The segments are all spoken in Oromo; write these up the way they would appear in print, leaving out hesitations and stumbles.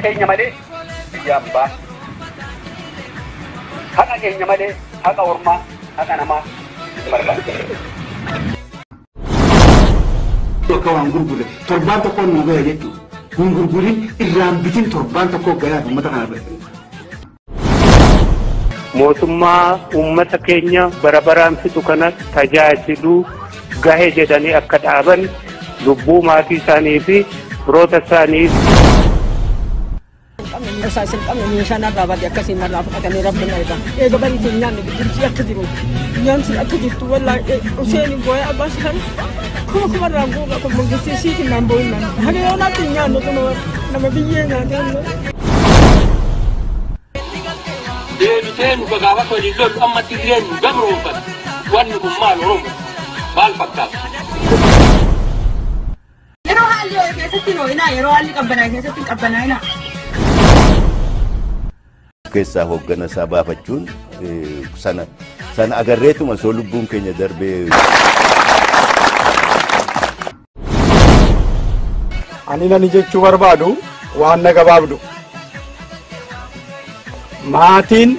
Keenya malee biyyaan baas. Haqa keenya malee haqa ormaa, haqa namaa barbaada. Akka waan gurgurre torbaan tokkoon nu gaya jechuudha. Gurgurri irraan bitin torbaan tokko gayaa uummata kana bira. Mootummaa uummata keenya bara baraan fixu kana tajaajiluu gahe jedhanii akka dhaaban lubbuu maatii isaanii fi firoota isaanii. Rasaas hin qabne meeshaa narraa bade akkasiin narraa fudhatanii rabbi na eega. Eega bariitiin nyaanni bidirsi akka jiru nyaanni akka jirtu wallaahi Useen boo'ee abbaas kan kuma kumarraan guuraa kun mangistii siitiin naan boo'in naan. Haga yoo naatti hin nyaannu kun nama biyyee nyaatee. Deebitee nu gagaafatu waliin lollu amma Tigreen nu gabroonfatu. Wanni kun maal Oromoo? Maal fakkaata? Yeroo haalli ho'e keessatti hin ho'inaa, yeroo haalli qabbanaa'e keessatti hin qabbanaa'inaa. Keessaa hoggana isaa baafachuun sana sana agarreetuma osoo lubbuun keenya darbee. Ani nani jechuu barbaadu waan na gabaabdu. Maatiin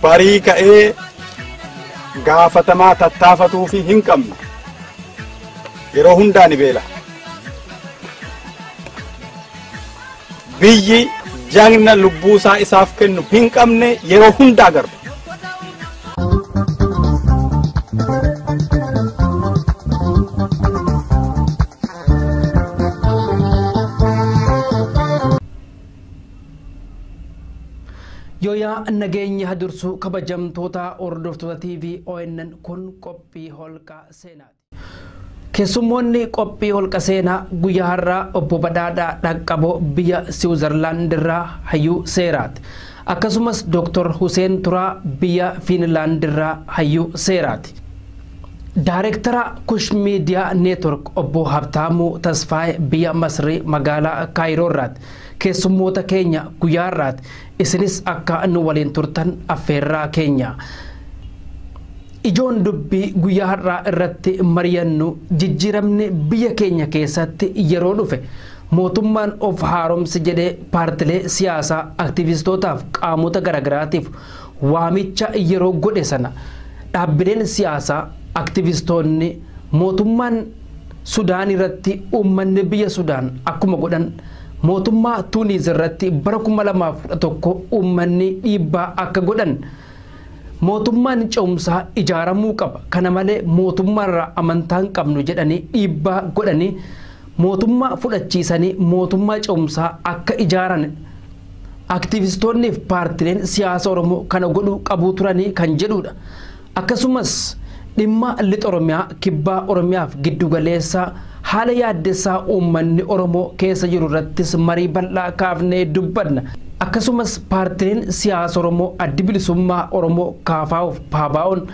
barii ka'ee gaafatamaa tattaafatuu fi hin qabne yeroo hundaa ni beela. Biyyi jagna lubbuusaa isaaf kennu hin qabne yeroo hundaa garba. Yooyaa nageenya dursuu kabajamtoota hordoftoota TV ONN kun qophii holqa seenaati. Keessummoonni qophii holqa seenaa guyyaa har'aa obbo Badhaadhaa Dhaqqaboo biyya Siwiizerlaand irraa hayyuu seeraati. Akkasumas Dooktor Huseen Turaa biyya Fiinlaand irraa hayyuu seeraati. Daayireektara Kush Miidiyaa Neetwork obbo Habtaamuu Tasfaayee biyya Masrii magaalaa Kaayiroo irraati. Keessummoota keenya guyyaa har'aati. Isinis akka nu waliin turtan affeerraa keenya. Ijoon dubbii guyyaa har'aa irratti mari'annu jijjiiramni biyya keenya keessatti yeroo dhufe mootummaan of haaromsi jedhee paartilee siyaasaa aktivistootaaf qaamota garaagaraatiif waamicha yeroo godhe sana dhaabbileen siyaasaa aktivistoonni mootummaan Sudaan irratti uummanni biyya Sudaan akkuma godhan mootummaa Tuuniz irratti bara 2011 uummanni dhiibbaa akka godhan mootummaan ce'umsaa ijaaramuu qaba. Kana malee mootummaarraa amantaa hin qabnu jedhanii dhiibbaa godhanii mootummaa fudhachiisanii mootummaa ce'umsaa akka ijaaran aktivistoonnii fi paartileen siyaasa Oromoo kana godhuu qabuu turanii kan jedhudha. Akkasumas dhimma lixa Oromiyaa, kibbaa Oromiyaa fi giddugaleessaa haala yaaddessaa uummanni Oromoo keessa jiru irrattis marii bal'aa kaafnee dubbanna. Akkasumas paartileen siyaasa Oromoo addi bilisummaa Oromoo KFO fi PABO'n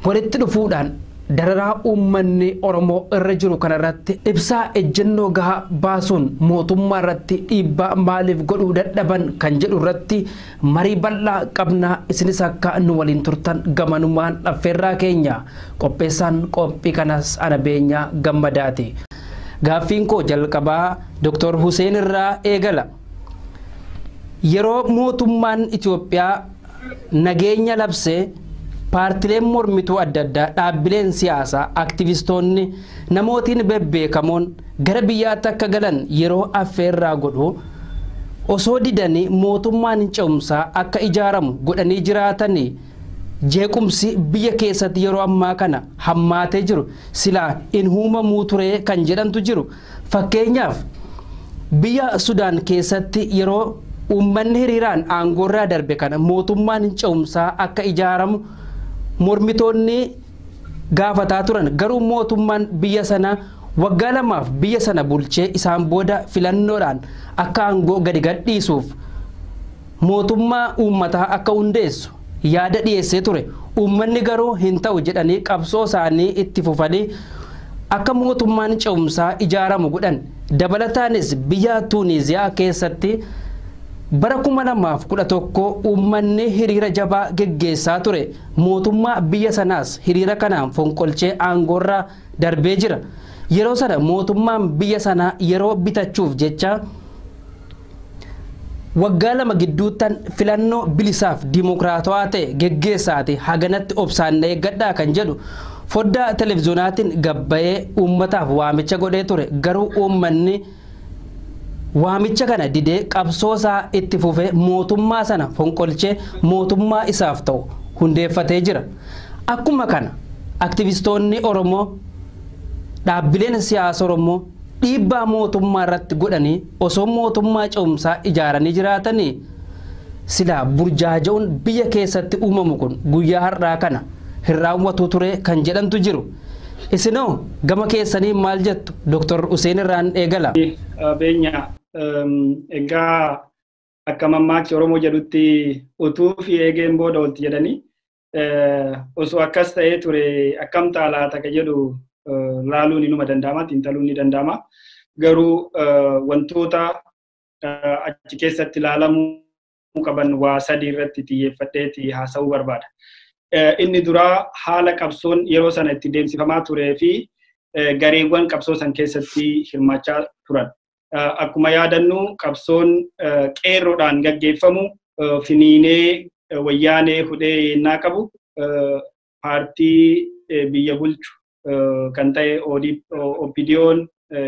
walitti dhufuudhaan dararaa uummanni Oromoo irra jiru kanarratti ibsaa ejjennoo gahaa baasuun mootummaa irratti dhiibbaa maaliif godhuu dadhaban kan jedhu irratti marii bal'aa qabnaa. Isinis akka nu waliin turtan gamanumaan affeerraa keenya. Qopheessaan qophii kanas ana Beenyaa Gammadaati. Gaaffiin koo jalqabaa Dooktor Huseen irraa eegala. Yeroo mootummaan Itoophiyaa nageenya labsee paartileen mormituu adda addaa, dhaabbileen siyaasaa, aktivistoonni, namootiin bebbeekamoon gara biyyaatti akka galan yeroo affeerraa godhu osoo didanii mootummaan ce'umsaa akka ijaaramu godhanii jiraatanii jeequmsi biyya keessatti yeroo ammaa kana hammaatee jiru silaa hin uumamuu ture kan jedhantu jiru. Fakkeenyaaf biyya Sudaan keessatti yeroo uummanni hiriiraan aangoorraa darbe kana mootummaan ce'umsaa akka ijaaramu mormitoonni gaafataa turan. Garuu mootummaan biyya sana waggaa lamaaf biyya sana bulchee isaan booda filannoodhaan akka aangoo gadi gadhiisuuf mootummaa uummataa akka hundeessu yaada dhiyeessee ture. Uummanni garuu hin ta'u jedhanii qabsoo isaanii itti fufanii akka mootummaan ce'umsaa ijaaramu godhan. Dabalataanis biyya Tuuniziyaa keessatti Bara 2011 uummanni hiriira jabaa geggeessaa ture. Mootummaa biyya sanaas hiriira kanaan fonqolchee aangoorraa darbee jira. Yeroo sana mootummaan biyya sanaa yeroo bitachuuf jecha waggaa 2 gidduuttan filannoo bilisaaf dimokiraatawaa ta'e geggeessaati haganatti obsaan eeggadhaa kan jedhu foddaa televiziyoonaatiin gabbayee uummataaf waamicha godhee ture. Garuu uummanni waamicha kana didee qabsoo isaa itti fufee mootummaa sana fonqolchee mootummaa isaaf ta'u hundeeffatee jira. Akkuma kana aktivistoonni Oromoo dhaabbileen siyaasa Oromoo dhiibbaa mootummaa irratti godhanii osoo mootummaa ce'umsaa ijaaranii jiraatanii silaa burjaaja'uun biyya keessatti uumamu kun guyyaa har'aa kana hin raawwatu ture kan jedhantu jiru. Isinoo gama keessanii maal jettu? Dr. Hussein irraan eegala. Beenya egaa akka mammaaksi Oromoo jedhutti utuu fi eegeen booda olti jedhanii osoo akkas ta'ee ture akkam ta'a laata ka jedhu laaluun inuma danda'ama, xiinxaluun ni danda'ama. Garuu wantoota achi keessatti laalamuu qaban waa sadii irratti xiyyeeffadheeti haasa'uu barbaada. Inni duraa haala qabsoon yeroo sana itti deemsifamaa turee fi gareewwan qabsoo san keessatti hirmaachaa turan. Akkuma yaadannu qabsoon qeerroodhaan gaggeeffamu finiinee wayyaanee hudhee yennaa qabu paartii biyya bulchu kan ta'e OPDO'n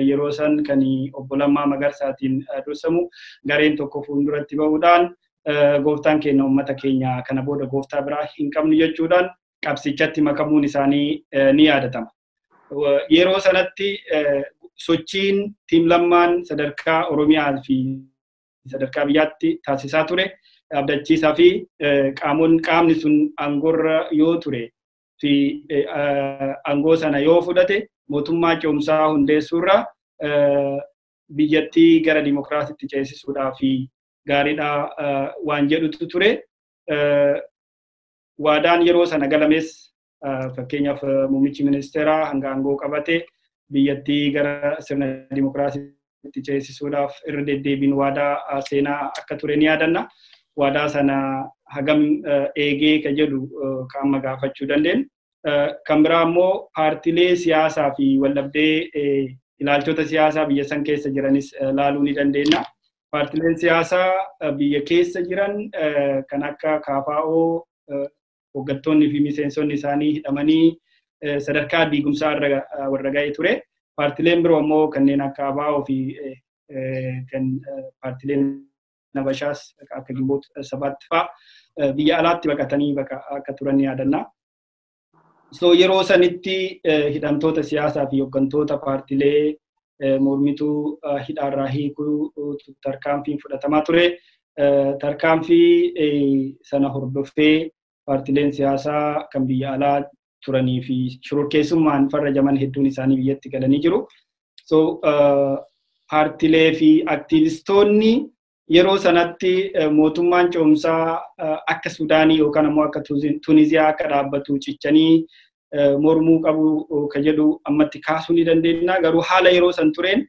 yeroo san kan obbo Lammaa Magarsaatiin dursamu gareen tokko fuulduratti ba'uudhaan gooftaan keenya uummata keenya kana booda gooftaa biraa hin qabnu jechuudhaan qabsichatti makamuun isaanii ni yaadatama. Yeroo sanatti sochiin tiim Lammaan sadarkaa Oromiyaa fi sadarkaa biyyaatti taasisaa ture abdachiisaa fi qaamni sun aangoorra yoo ture fi aangoo sana yoo fudhate mootummaa ce'umsaa hundeessuurra biyyattii gara dimokiraasiitti ceesisuudhaa fi gaariidha waan jedhutu ture. Waadaan yeroo sana galames fakkeenyaaf muummichi ministeeraa hanga aangoo qabate biyyattii gara sirna dimokiraasiitti ceesisuudhaaf irra deddeebiin waadaa seenaa akka ture ni yaadanna. Waadaa sana hagam eegee ka jedhu qaama gaafachuu dandeenyu. Kan biraa immoo paartilee siyaasaa fi waldhabdee ilaalchota siyaasaa biyya san keessa jiranis laaluu ni dandeenya. Paartileen siyaasaa biyya keessa jiran kan akka KFO hoggantoonni fi miseensonni isaanii hidhamanii sadarkaa diigumsaa irra warra ga'ee ture. Paartileen biroo immoo kanneen akka ABO fi kan paartileen Nabashaas akka Gimboot sabaatti fa'a biyya alaatti baqatanii akka turan ni yaadanna. So yeroo sanitti hidhamtoota siyaasaa fi hoggantoota paartilee mormituu hidhaarraa hiikuu tarkaanfiin fudhatamaa ture. Tarkaanfii sana hordofee paartileen siyaasaa kan biyya alaa turanii fi shororkeessummaan farrajaman hedduun isaanii biyyatti galanii jiru. So paartilee fi aktiivistoonni yeroo sanatti mootummaan ce'umsaa akka Sudaanii yookaan ammoo akka Tuniziyaa akka dhaabbatu cichanii mormuu qabu ka jedhu ammatti kaasuu ni dandeenya. Garuu haala yeroo san tureen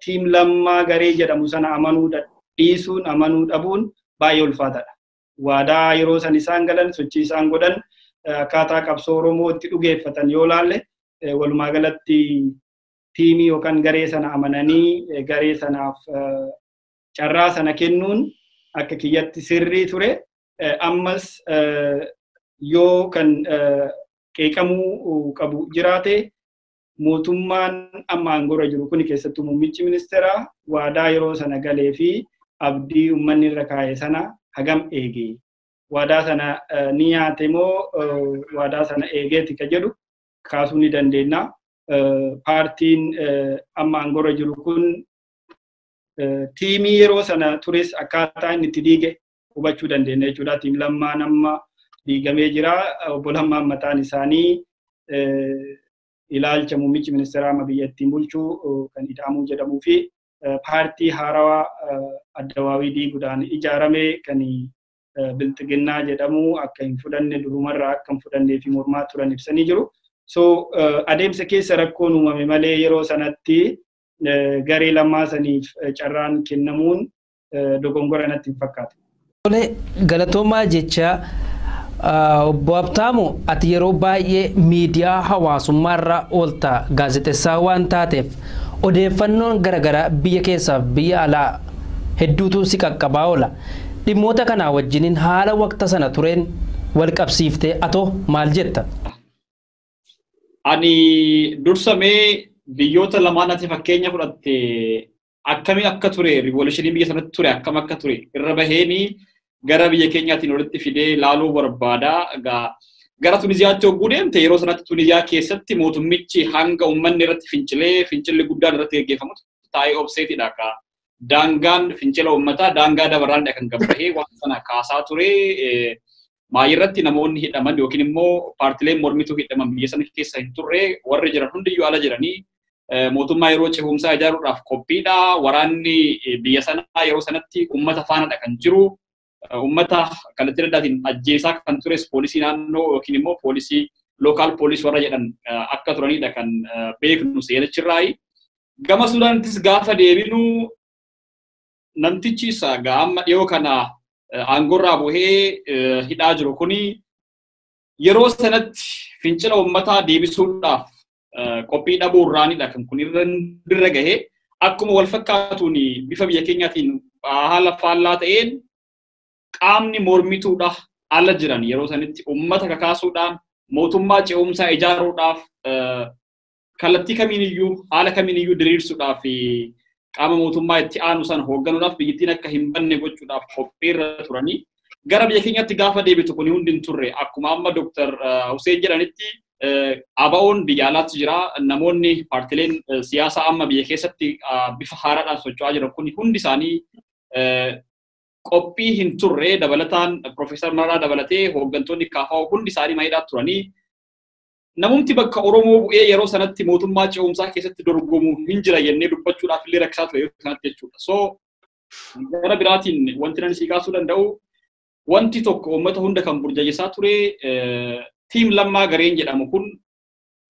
tiim Lammaa garee jedhamu sana amanuu dhiisuun amanuu dhabuun baay'ee ulfaataadha. Waadaa yeroo san isaan galan sochii isaan godhan akkaataa qabsoo Oromoo itti dhugeeffatan yoo laalle walumaa galatti tiimii yookaan garee sana amananii garee sanaaf carraa sana kennuun akka kiyyatti sirrii ture. Ammas yoo kan qeeqamuu qabu jiraate mootummaan amma aangoorra jiru kun keessattuu muummichi ministeeraa waadaa yeroo sana galee fi abdii uummanni irra kaa'e sana hagam eege. Waadaa sana ni nyaate moo waadaa sana eegeeti ka jedhu kaasuu ni dandeenya. Paartiin amma aangoorra jiru kun tiimii yeroo sana tures akkaataa inni itti diige hubachuu dandeenya jechuudha. Tiim Lammaan amma diigamee jira. Obbo Lammaan mataan isaanii ilaalcha muummichi ministeeraa amma biyya ittiin bulchuu kan Ida'amuu jedhamuu fi paartii haarawaa addawaawii diiguudhaan ijaarame kan Bilxiginnaa jedhamu akka hin fudhanne durumarraa akka hin fudhannee fi mormaa turan ibsanii jiru. So adeemsa keessa rakkoon uumame malee yeroo sanatti garee Lammaa saniif carraan kennamuun dogongora natti hin fakkaatu. Tole, galatoomaa jecha. Obbo Habtaamu, ati yeroo baay'ee miidiyaa hawaasummaarra oolta gaazexeessaa waan taateef odeeffannoon garaagaraa biyya keessaaf biyya alaa hedduutu si qaqqabaa oola. Dhimmoota kanaa wajjiniin haala waqta sana tureen wal qabsiiftee atoo maal jetta? Ani dursamee biyyoota lamaan ati fakkeenya fudhatte akkamii akka ture, riivoolushiniin biyya sanatti ture akkam akka ture irra baheenii gara biyya keenyaatiin walitti fidee laaluu barbaada. Gara Tuniziyaatti hogguu deemte, yeroo sanatti Tuniziyaa keessatti mootummichi hanga uummanni irratti fincilee fincilli guddaan irratti gaggeeffamutti taa'ee obseetidha. Daangaan fincila uummataa daangaa dabaraanidha kan gabbahee waan sana kaasaa ture. Maayirratti namoonni hidhaman yookiin immoo paartileen mormituu hidhaman biyya sana keessa hin turre, warri jiran hundiyyuu ala jiranii mootummaa yeroo cehumsaa ijaaruudhaaf qophiidha. Waraanni biyya sanaa yeroo sanatti uummata faanadha kan jiru. Uummata kallattii addaatiin ajjeesaa kan tures poolisii naannoo yookiin immoo poolisii lookaal poolisii warra jedhan akka turanidha kan beeknu seenachirraayi. Gama Suudaanittis gaafa deebinu, namtichi isa amma dhiyoo kana aangorraa bu'ee hidhaa jiru kuni yeroo sanatti fincila uummataa deebisuudhaaf qophii dhabuurraanidha kan kun irra gahee. Akkuma wal fakkaatuun bifa biyya keenyaatiin haala faallaa ta'een qaamni mormituudha ala jiran yeroo sanitti uummata kakaasuudhaan mootummaa ce'umsaa ijaaruudhaaf kallattii kamiiniyyuu haala kamiiniyyuu diriirsuudhaaf qaama mootummaa itti aanu sana hoogganuudhaaf biyyattiin akka hin banne gochuudhaaf qophiirra turanii. Gara biyya keenyatti gaafa deebitu kun hundi hin turre. Akkuma amma Dr. Hussein jedhanitti, ABO'n biyya alaatti jira. Namoonni paartileen siyaasaa amma biyya keessatti bifa haaraadhaan socho'aa jiran kun hundi isaanii qophii hin turre. Dabalataan Profeesar Mararaa dabalatee hooggantoonni KFO hundi isaanii maayidhaa turanii. Namumti bakka Oromoo bu'ee yeroo sanatti mootummaa ce'umsaa keessatti dorgomu hin jira jennee dubbachuudhaaf illee rakkisaa ture yeroo sanatti jechuudha. So gara biraatiin wanti nan sii kaasuu danda'u, wanti tokko uummata hunda kan burjajessaa ture, tiim Lammaa gareen jedhamu kun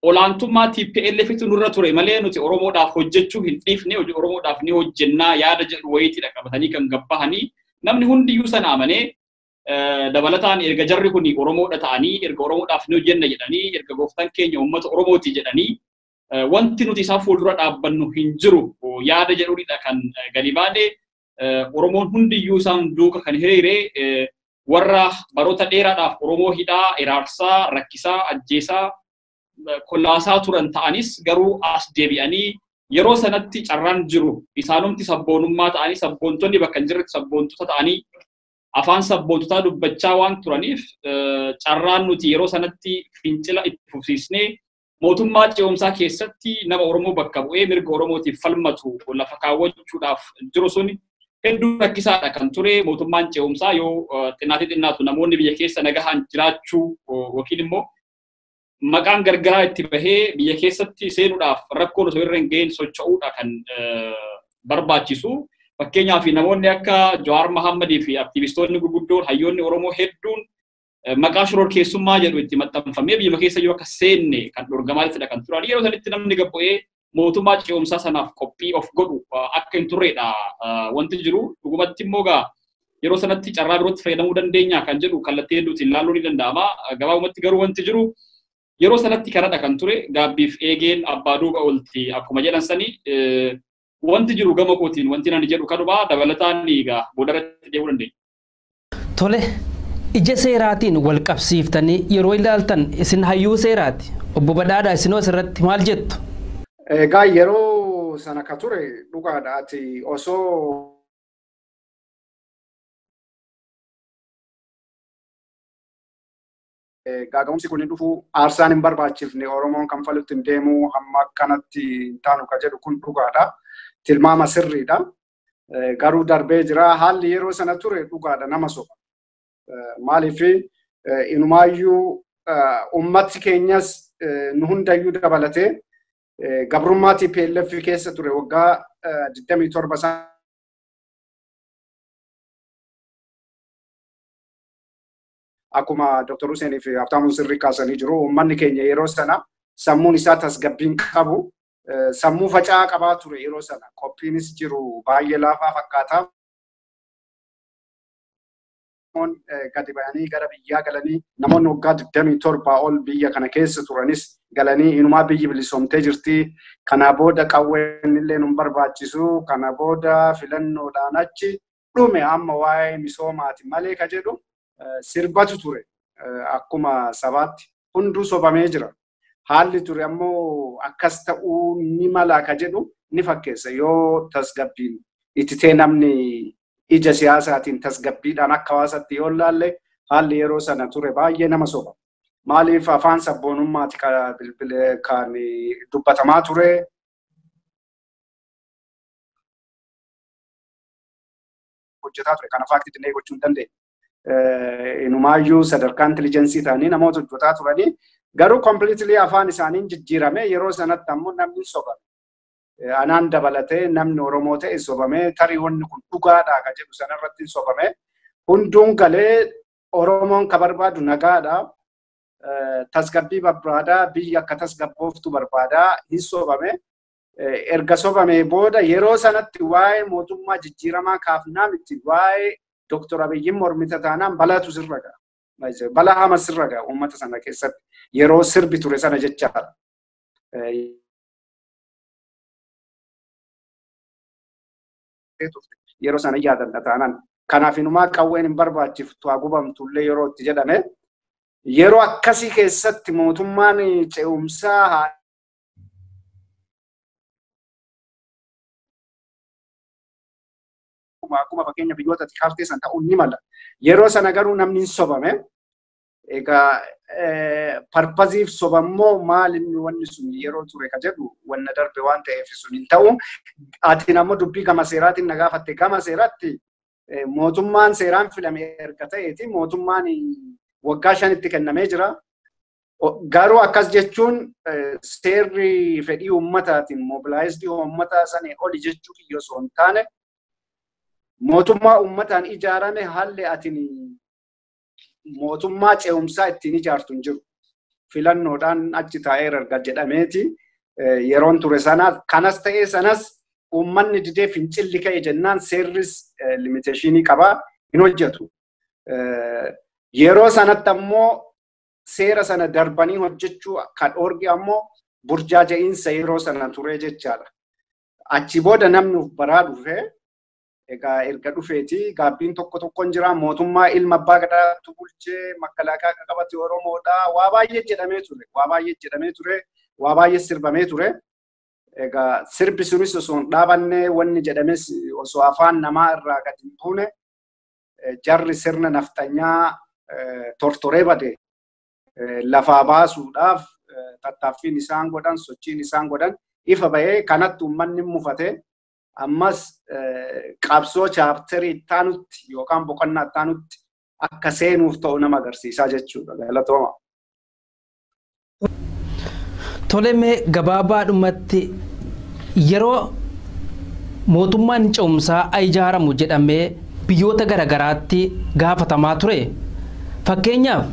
olaantummaa TPLF nurra ture malee nuti Oromoodhaaf hojjechuu hin dhiifne, Oromoodhaaf ni hojjennaa yaada jedhu wayiitiidha qabatanii kan gabbahanii. Namni hundiyyuu sana amanee, dabalataan erga jarri kun Oromoodha ta'anii, erga Oromoodhaaf ni hojjenna jedhanii, erga gooftaan keenya uummata Oromooti jedhanii, wanti nuti isaan fuuldura dhaabbannu hin jiru yaada jedhuudha kan gadi baane. Oromoon hundiyyuu isaan duuka kan hiriire, warra baroota dheeraadhaaf Oromoo hidhaa, iraarsaa, rakkisaa, ajjeesaa, kollaasaa turan ta'anis garuu as deebi'anii yeroo sanatti carraan jiru isaanumti sabboonummaa ta'anii, sabboontonni bakka hin jirretti sabboontota ta'anii afaan sabboontotaa dubbachaa waan turaniif, carraan nuti yeroo sanatti fincila itti fufsiisnee mootummaa ce'umsaa keessatti nama Oromoo bakka bu'ee mirga Oromootiif falmatu lafa kaawwachuudhaaf jiru sun hedduu rakkisaadha kan ture. Mootummaan ce'umsaa yoo xinnaatee xinnaatu namoonni biyya keessa nagahaan jiraachuu yookiin immoo maqaan gargaraa itti bahee biyya keessatti seenuudhaaf rakkoon osoo irra hin gahin socho'uudha kan barbaachisu. Fakkeenyaaf namoonni akka Jawaar Mahammadii fi aktivistoonni gurguddoon, hayyoonni Oromoo hedduun maqaa shororkeessummaa jedhu itti maxxanfamee biyya keessa yoo akka seenne kan dorgamaatidha kan turan. Yeroo sanitti namni gabbu'ee mootummaa ce'umsaa sanaaf qophii of godhu akka hin turredha wanti jiru. Dhugumatti immoo gaa yeroo sanatti carraa birootti fayyadamuu dandeenya kan jedhu kallattii hedduutiin ilaaluun ni danda'ama. Gabaabumatti garuu wanti jiru yeroo sanatti kanadha kan ture. Gaabbiif eegeen abbaa duuba oolti akkuma jedhan sani wanti jiru gama kootiin wanti nani jedhu kanuma. Dabalataan egaa boodarratti deemuu dandeenya. Tole, ija seeraatiin wal qabsiiftanii yeroo ilaaltan, isin hayyuu seeraati. Obbo Badhaadhaa, isinoo asirratti maal jettu? Egaa yeroo sana ka ture dhugaadha, ati osoo gaaga'umsi kun hin dhufu, aarsaan hin barbaachifne Oromoon kan falutti hin deemu, hamma akkanatti hin taanu ka jedhu kun dhugaadha. Tilmaama sirriidha. Garuu darbee jira. Haalli yeroo sana ture dhugaadha, nama soba. Maaliif, inumaayyuu ummati keenyas nu hundayyuu dabalatee gabrummaa TPLF keessa ture waggaa 27. Akkuma Dr. Hussein fi Habtaamuun sirrii kaasanii jiru, uummanni keenya yeroo sana sammuun isaa tasgabbiin qabu, sammuu faca'aa qabaa ture yeroo sana. Qophiinis jiru baay'ee laafaa fakkaata. Oromoon gadi bayanii gara biyyaa galanii namoonni waggaa 27 ol biyya kana keessa turanis galanii inumaa biyyi bilisoomtee jirti. Kana booda qawween illee nu barbaachisu. Kana booda filannoodhaan achi dhume amma waa'ee misoomaati malee ka jedhu sirbatu ture. Akkuma sabaatti hunduu sobamee jira. Haalli ture ammoo akkas ta'uu ni mala ka jedhu ni fakkeessa yoo tasgabbiin ititee namni ija siyaasaatiin tasgabbiidhaan akka hawaasatti yoo ilaalle haalli yeroo sana ture baay'ee nama soba. Maaliif afaan sabboonummaati kan dubbatamaa ture. Hojjetaa ture kana faakti dinee gochuu hin dandeenye. Inumaayyuu sadarkaa intelijensii ta'anii namoota hojjetaa turanii garuu completely afaan isaaniin jijjiirame yeroo sanatti ammoo namni sobame. Anaan dabalatee namni Oromoo ta'e sobame tarii wanni kun dhugaadha ka jedhu sanarratti sobame. Hunduun galee Oromoon ka barbaadu nagaadha. Tasgabbii barbaada biyya akka tasgabbooftu barbaada hin sobame. Erga sobame booda yeroo sanatti waa'ee mootummaa jijjiiramaa kaafnaa miti waa'ee Dr. Abiyyiin mormita taanaan balaatu sirra ga'a. Balaa hama sirra ga'a uummata sana keessatti yeroo sirbi ture sana jechaadha. Yeroo sana yaadanna taanaan. Kanaaf inumaa qawween hin barbaachiftu haa gubamtullee yeroo itti jedhame. Yeroo akkasii keessatti mootummaan ce'umsaa haa akkuma fakkeenya biyyoota kaaftee san ta'uu ni mala. Yeroo sana garuu namni hin sobame. Egaa parpaziif sobammoo maal inni wanni sun yeroo ture ka jedhu wanna darbe waan ta'eef sun hin ta'u. Ati ammoo dubbii gama seeraatiin na gaafatte gama seeraatti mootummaan seeraan filame erga ta'eeti mootummaan waggaa 5tti kennamee jira. Garuu akkas jechuun seerri fedhii uummataatiin mobilaayizdii uummataa sanii oli jechuu kiyyoo osoo hin taane mootummaa uummataan ijaarame haalli atiin mootummaa ce'umsaa ittiin ijaartu hin jiru. Filannoodhaan achi taa'ee erga jedhameeti yeroon ture sana kanas ta'ee sanas uummanni didee fincilli ka'e jennaan seerris limiteeshinii qabaa hin hojjetu. Yeroo sanatti ammoo seera sana darbanii hojjechuu kan dhoorge ammoo burjaaja'iinsa yeroo sana ture jechaadha. Achi booda namni of baraa dhufee egaa erga dhufeeti gaabbiin tokko tokkoon jira mootummaa ilma abbaa gadaatu bulchee makalaakaa kan qabate Oromoodha waa baay'ee jedhamee ture waa baay'ee jedhamee ture waa baay'ee sirbamee ture. Egaa sirbi sunis osoo hin dhaabanne wanni jedhames osoo afaan namaa irraa gadi hin buune jarri sirna naftanyaa tortoree bade lafaa baasuudhaaf tattaaffiin isaan godhan sochiin isaan godhan ifa bahee kanatti uummanni mufate ammas qabsoo chaapterii ittaanutti yookaan boqonnaa ittaanutti akka seenuuf ta'u nama agarsiisaa jechuudha. Galatooma. Tolemee gabaabaadhumatti yeroo mootummaan ce'umsaa ijaaramu jedhamee biyyoota garaagaraatti gaafatamaa ture. Fakkeenyaaf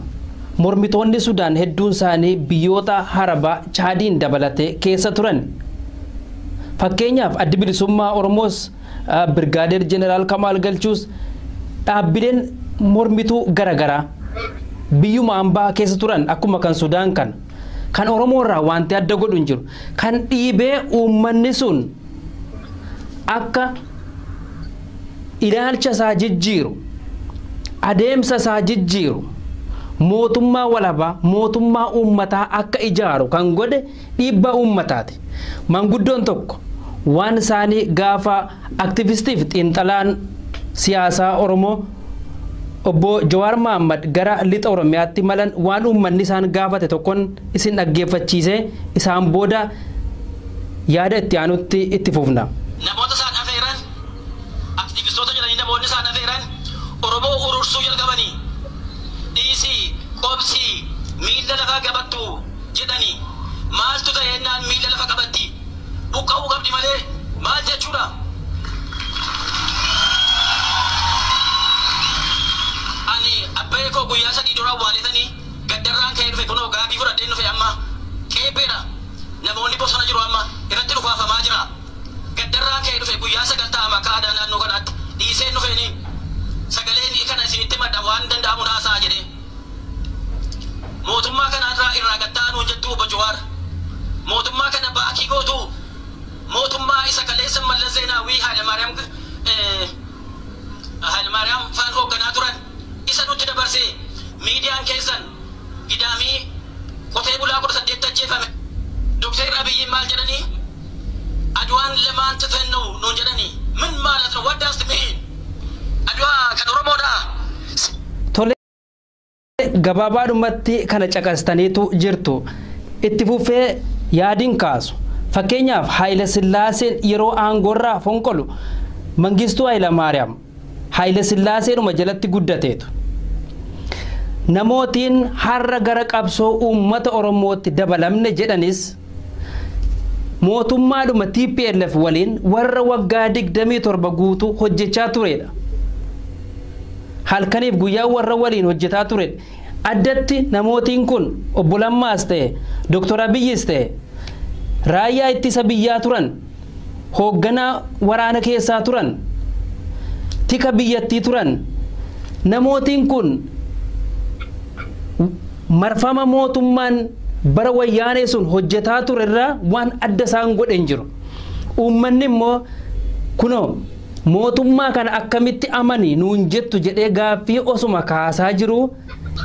mormitoonni Sudaan hedduun isaanii biyyoota Arabaa Chaadiin dabalatee keessa turan. Fakkeenyaaf addi bilisummaa Oromoos Birgaadeer Jeneraal Kamaal Galchuus dhaabbileen mormituu garaagaraa biyyuma hambaa keessa turan akkuma kan Sudaan kan Oromoo irraa wanti adda godhu hin jiru. Kan dhiibee uummanni sun akka ilaalcha isaa jijjiiru, adeemsa isaa jijjiiru, mootummaa walabaa, mootummaa uummataa akka ijaaru kan godhe dhiibbaa uummataati. Manguddoon tokko waan isaanii gaafa aktivistiif xiinxalaan siyaasaa Oromoo obbo Jawaar Mohammad gara lixa Oromiyaatti malan waan uummanni isaan gaafate tokkoon isin dhaggeeffachiisee isaan booda yaada itti aanutti itti fufna. Namoota isaan afeeran aktivistoota jedhanii namoonni isaan afeeran Oromoo urursuu jalqabanii dhiisii qobsii miilla lafaa qabattu jedhanii maaltu ta'eennaan miilla lafa qabatti buqqa'uu qabdi malee maal jechuudha? Ani abbee koo guyyaa 3 dura awwaaletanii gaddarraan ka'ee dhufe kunoo gaabii fudhadheen dhufe amma qeebbeedha. Namoonni bosona jiru amma irratti dhukaafamaa jira. Gaddarraan ka'ee dhufe guyyaa 9 ta'a makka aadaa naannoo kanaatti dhiiseen dhufeeni. Sagaleen kana isinitti madda waan danda'amu haasa'a jedhee. Mootummaa kana irraa gatta'anuu jettu obbo Jawaar. Mootummaa kana baakii gootu mootummaa isa kaleessa Mallas Zeenaawii Hayilmaariyaam faan hoogganaa turan isa nutti dabarsee miidiyaan keessan gidaamii qotee bulaa 18 ajjeefame. Doktar Abiyyiin maal jedhanii? Adwaan lamaan ትተን ነው nuun jedhanii. ምን ማለት ነው? What does it mean? Adwaa kan Oromoodha. Tole, gabaabaadhumatti kana caqastaniitu jirtu. Itti fufee yaadiin kaasu. Fakkeenyaaf Haayile Sillaaseen yeroo aangoorraa fonqolu Mangistuu Haayile Maariyaam Haayile Sillaaseedhuma jalatti guddateetu. Namootiin har'a gara qabsoo uummata Oromootti dabalamne jedhanis mootummaadhuma TPLF waliin warra waggaa 27 guutuu hojjechaa turedha. Halkaniif guyyaa warra waliin hojjetaa turedha. Addatti namootiin kun obbo Lammaas ta'e Dooktor Abiyyis ta'e raayyaa ittisa biyyaa turan, hoogganaa waraana keessaa turan, tika biyyattii turan. Namootiin kun marfama mootummaan bara wayyaanee sun hojjetaa ture irraa waan adda isaan godhe hin jiru. Uummanni immoo kunoo mootummaa kana akkamitti amani nuun jettu jedhee gaaffii osuma kaasaa jiru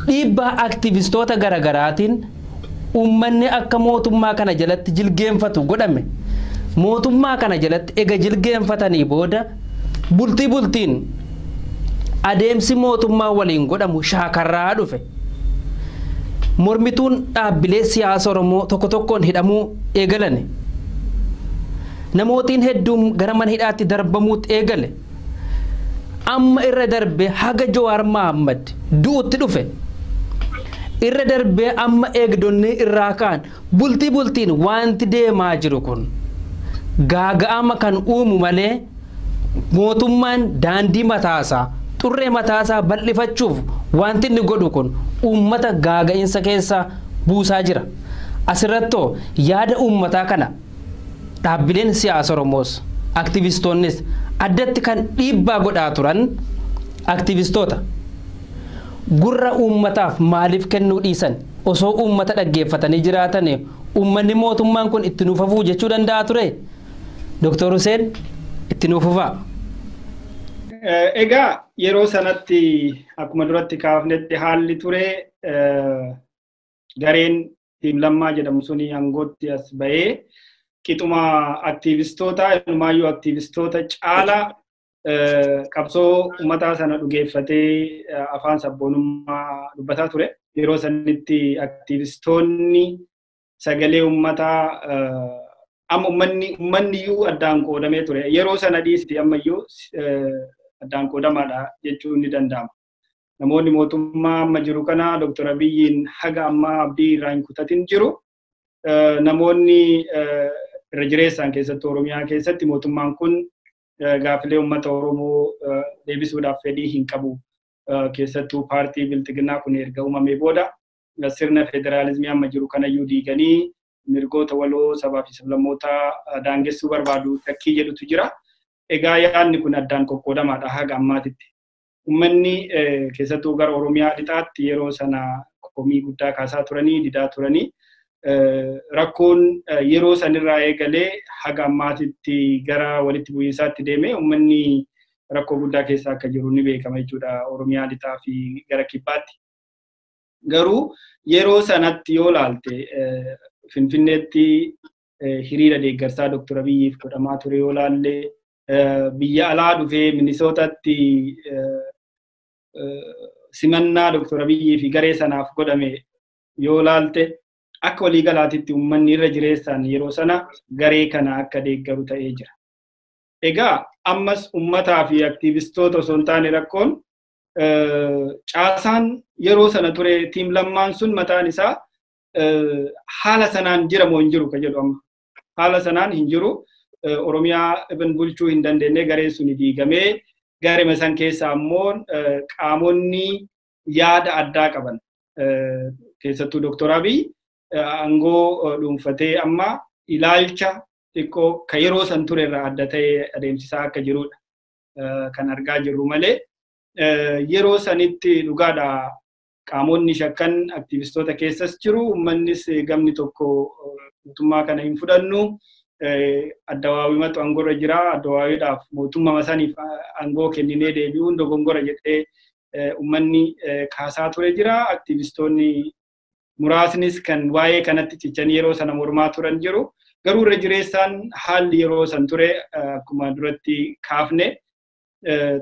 dhiibbaa aktivistoota garagaraatiin uummanni akka mootummaa kana jalatti jilgeenfatu godhame. Mootummaa kana jalatti ega jilgeenfatanii booda bultii bultiin adeemsi mootummaa waliin godhamu shaakarraa dhufe. Mormituun dhaabbilee siyaasa Oromoo tokko tokkoon hidhamuu eegalani. Namootiin hedduun gara mana hidhaatti darbamuutti eegale. Amma irra darbe haga Jawaar Mahaammad du'utti dhufe. Irra darbee amma eegdonni irraa ka'an bultii bultiin wanti deemaa jiru kun gaaga'ama kan uumu malee mootummaan daandii mataasaa xurree mataasaa bal'ifachuuf wanti inni godhu kun uummata gaaga'insa keessa buusaa jira. Asirrattoo yaada uummataa kana dhaabbileen siyaasa Oromoos aktivistoonnis addatti kan dhiibbaa godhaa turan aktivistoota. Gurra uummataaf maaliif kennuu dhiisan? Osoo uummata dhaggeeffatanii jiraatan uummanni mootummaan kun itti nuuf hafuu jechuu danda'a ture? Dooktor Hussein itti nuuf hafaa. Egaa yeroo sanatti akkuma duratti kaafnetti haalli ture gareen Tiim Lammaa jedhamu suni aangootti as ba'ee qixuma aktivistoota inumaayyuu aktivistoota caalaa qabsoo uummataa sana dhugeeffatee afaan sabboonummaa dubbataa ture. Yeroo sanitti aktivistoonni sagalee uummataa amma uummanni iyyuu addaan qoodamee ture. Yeroo sana dhiisiti ammayyuu addaan qoodamaadha jechuun ni danda'ama. Namoonni mootummaa amma jiru kana Dooktor Abiyyiin haga ammaa abdii irraa hin kutatin jiru. Namoonni irra jireessaan keessattuu Oromiyaa keessatti mootummaan kun gaafilee uummata Oromoo deebisuudhaaf fedhii hin qabu. Keessattuu paartii Bilxiginnaa kun erga uumamee booda sirna federaalizimii amma jiru kanayyuu diiganii mirgoota waloo sabaa fi sablammootaa daangessuu barbaadu takkii jedhutu jira. Egaa yaadni kun addaan qoqqoodamaadha haga ammaatitti. Uummanni keessattuu gara Oromiyaa lixaatti yeroo sana komii guddaa kaasaa turanii didaa turanii rakkoon yeroo sanirraa eegalee haga ammaatitti gara walitti bu'iinsaatti deeme uummanni rakkoo guddaa keessa akka jiru ni beekama jechuudha Oromiyaa lixaa fi gara kibbaatti. Garuu yeroo sanatti yoo laalte Finfinneetti hiriira deeggarsaa Dooktor Abiyyiif godhamaa ture yoo laalle biyya alaa dhufee Minisootatti simannaa Dooktor Abiyyii fi garee sanaaf godhame yoo laalte akka waliigalaatitti uummanni irra jireessaan yeroo sana garee kana akka deeggaru ta'ee jira. Egaa ammas uummataa fi aktivistoota osoo hin taane rakkoon caasaan yeroo sana ture Tiim Lammaan sun mataan isaa haala sanaan jira moo hin jiru ka jedhu amma. Haala sanaan hin jiru. Oromiyaa ibn bulchuu hin dandeenye gareen sun diigamee garee san keessa ammoo qaamonni yaada addaa qaban keessattuu Dooktor Abiy aangoo dhuunfatee amma ilaalcha xiqqoo ka yeroo san ture irraa adda ta'e adeemsisaa akka jirudha kan argaa jirru malee Yeroo sanitti dhugaadha qaamonni shakkan aktivistoota keessas jiru. Uummannis gamni tokko mootummaa kana hin fudhannu. Addawaawimatu aangoorra jira. Addawaawiidhaaf mootummaa saniif aangoo kenninee deebi'uun dogongora jedhee uummanni kaasaa ture jira. Aktivistoonni muraasnis kan waa'ee kanatti cichanii yeroo sana mormaa turan jiru. Garuu irra jireessaan haalli yeroo san ture akkuma duratti kaafne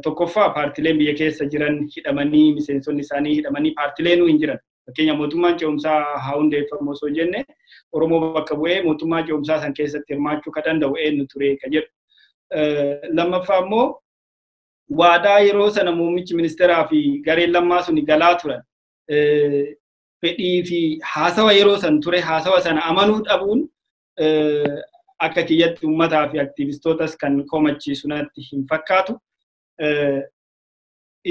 tokkoffaa paartileen biyya keessa jiran hidhamanii miseensonni isaanii hidhamanii paartileenuu hin jiran. Fakkeenya mootummaan ce'umsaa haa hundeeffamu osoo jenne Oromoo bakka bu'ee mootummaa ce'umsaa san keessatti hirmaachuu ka danda'u eenyu ture ka jedhu. Lammaffaa immoo waadaa yeroo sana muummichi ministeeraa fi gareen lammaa suni galaa turan fedhii fi haasawa yeroo san ture haasawa sana amanuu dhabuun akka kiyyatti uummataa fi aktivistootas kan komachiisu natti hin fakkaatu.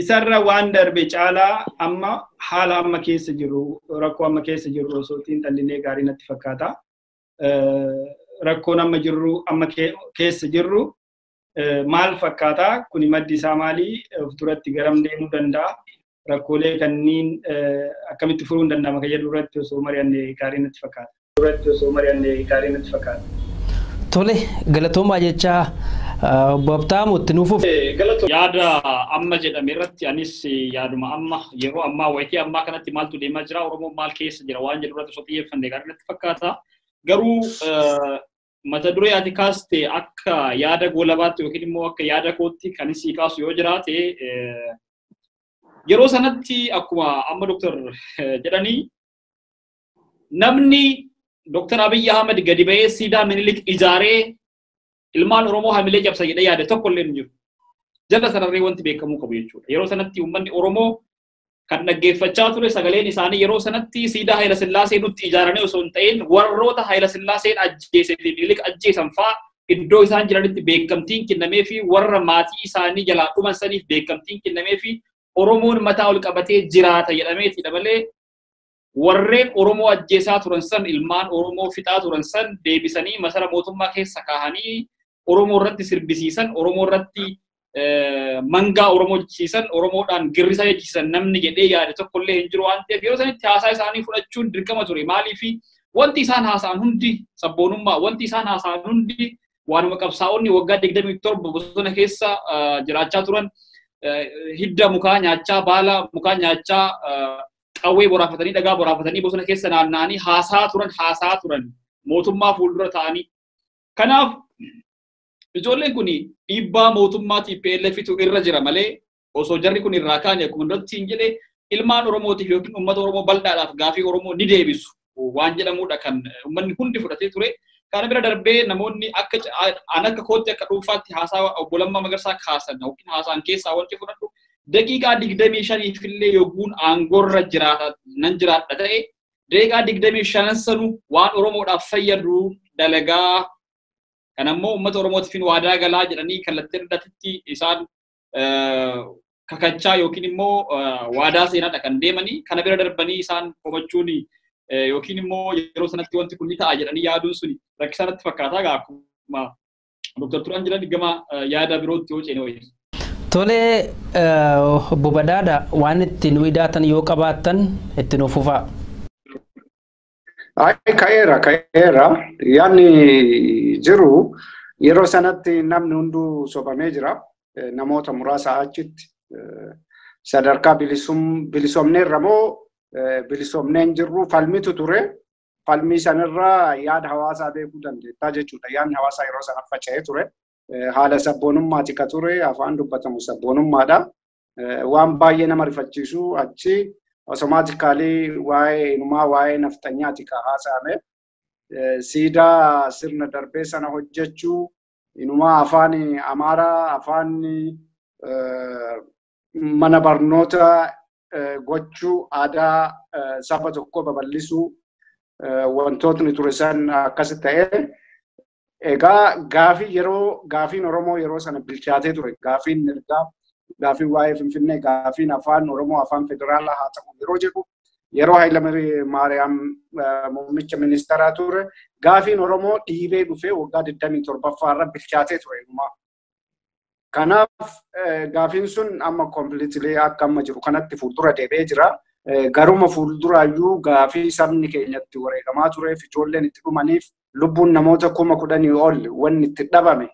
Isarra waan darbe caalaa amma haala amma keessa jiru rakkoo amma keessa jirru osoo xiinxallinee gaarii natti fakkaata. Rakkoon amma jirru amma keessa jirru maal fakkaata? Kuni maddi isaa maali? Of duratti garam deemuu danda'a? Rakkoolee kanneen akkamitti furuun danda'ama kan jedhu irratti osoo mari'anne gaarii natti fakkaata. Irratti osoo mari'anne gaarii natti fakkaata. Tole galatoomaa jecha obbo Habtaamu itti nuuf. Yaada amma jedhame irratti anis yaaduma amma yeroo ammaa wayitii ammaa kanatti maaltu deemaa jira Oromoon maal keessa jira waan jedhu irratti osoo xiyyeeffanne gaarii natti fakkaata. Garuu mata duree ati kaaste akka yaada goolabaatti yookiin immoo akka yaada kootti kan isii kaasu yoo jiraate yeroo sanatti akkuma amma Dooktar jedhanii namni Dooktar Abiyyi Ahmed gadi ba'ee siidaa Minilik ijaaree ilmaan Oromoo hamilee cabsa jedhee yaade tokko illee hin jiru. Jala sararree wanti beekamuu qabu jechuudha. Yeroo sanatti uummanni Oromoo kan dhaggeeffachaa ture sagaleen isaanii yeroo sanatti siidaa Hayila Sillaasee nutti ijaaranii osoo hin ta'in warroota Hayila Sillaaseen ajjeesee fi Minilik ajjeesan fa'aa iddoo isaan jiranitti beekamtiin kennamee fi warra maatii isaanii jalaa dhuman saniif beekamtiin kennamee fi Oromoon mataa ol qabatee jiraata jedhameetidha malee warreen Oromoo ajjeesaa turan san ilmaan Oromoo fixaa turan san deebisanii masara mootummaa keessa kaahanii Oromoo irratti sirbisiisan Oromoo irratti mangaa Oromoo jechisiisan Oromoodhaan girrisa jechisiisan namni jedhee yaade tokkollee hin jiru waan ta'eef yeroo sanitti haasaa isaanii fudhachuun dirqama ture. Maaliif wanti isaan haasa'an hundi sabboonummaa wanti isaan haasa'an hundi waanuma qabsaa'onni waggaa 27 bosona keessa jiraachaa turan hidda mukaa nyaachaa baala mukaa nyaachaa qawwee boraafatanii dhagaa boraafatanii bosona keessa naanna'anii haasaa turan mootummaa fuuldura ta'anii. Kanaaf ijoolleen kun dhiibbaa mootummaa TPLF-tu irra jira malee osoo jarri kun irraa kaane akkuma duratti hin jedhe ilmaan Oromootiif yookiin uummata Oromoo bal'aadhaaf gaafii Oromoo ni deebisu waan jedhamudha kan uummanni hundi fudhatee ture. Kana bira darbee namoonni akka an akka kootti akka dhuunfaatti haasaa obbo Lammaa Magarsaa kaasan yookiin haasaan keessaa wanti fudhadhu daqiiqaa 25 illee yogguun aangoorra jiraata nan jiraadha ta'e daqiiqaa 25 sanuu waan Oromoodhaaf fayyadu dalagaa kan ammoo uummata Oromootiif waadaa galaa jedhanii kallattii adda isaan kakachaa yookiin immoo waadaa seenaadha kan deemanii kana bira darbanii isaan komachuun yookiin immoo yeroo sanatti wanti kun ni ta'a jedhanii yaaduun suni rakkisaa natti fakkaataa gaa akkuma Dooktar Turaan jedhan gama yaada birootti yoo ceene wayya. Tole obbo Badaadha waan itti nu idaatan yoo qabaattan itti nu fufaa. Ay ka'eera yaadni jiru yeroo sanatti namni hunduu sobamee jira namoota muraasa achitti sadarkaa bilisoomneerra moo bilisoomneen jirru falmitu ture falmii sanirraa yaada hawaasaa beekuu dandeettaa jechuudha. Yaadni hawaasaa yeroo sana faca'ee ture. Haala sabboonummaati ka ture afaan dubbatamu sabboonummaadha. Waan baay'ee nama rifachiisu achi otomaatikaalii waa'ee inumaa waa'ee nafxanyaati ka haasa'ame. Siidaa sirna darbee sana hojjechuu inumaa afaan Amaaraa afaan mana barnoota gochuu aadaa saba tokko babal'isuu wantootni ture san akkas ta'e. Egaa gaafii yeroo gaafiin Oromoo yeroo sana bilchaatee ture gaafiin mirgaa gaafiin waa'ee Finfinnee gaafiin afaan Oromoo afaan federaalaa haa ta'u yeroo jedhu yeroo Hayila Maariyaam muummicha ministeeraa ture gaafiin Oromoo dhiibee dhufee waggaa 27 irra bilchaatee ture. Kanaaf gaafiin sun amma completely akka amma jiru kanatti fuuldura deebi'ee jira. Garuma fuulduraayyuu gaafii sabni keenyatti wareegamaa tureef ijoolleen itti dhumaniif lubbuun namoota 10,000 ol wanni itti dhabame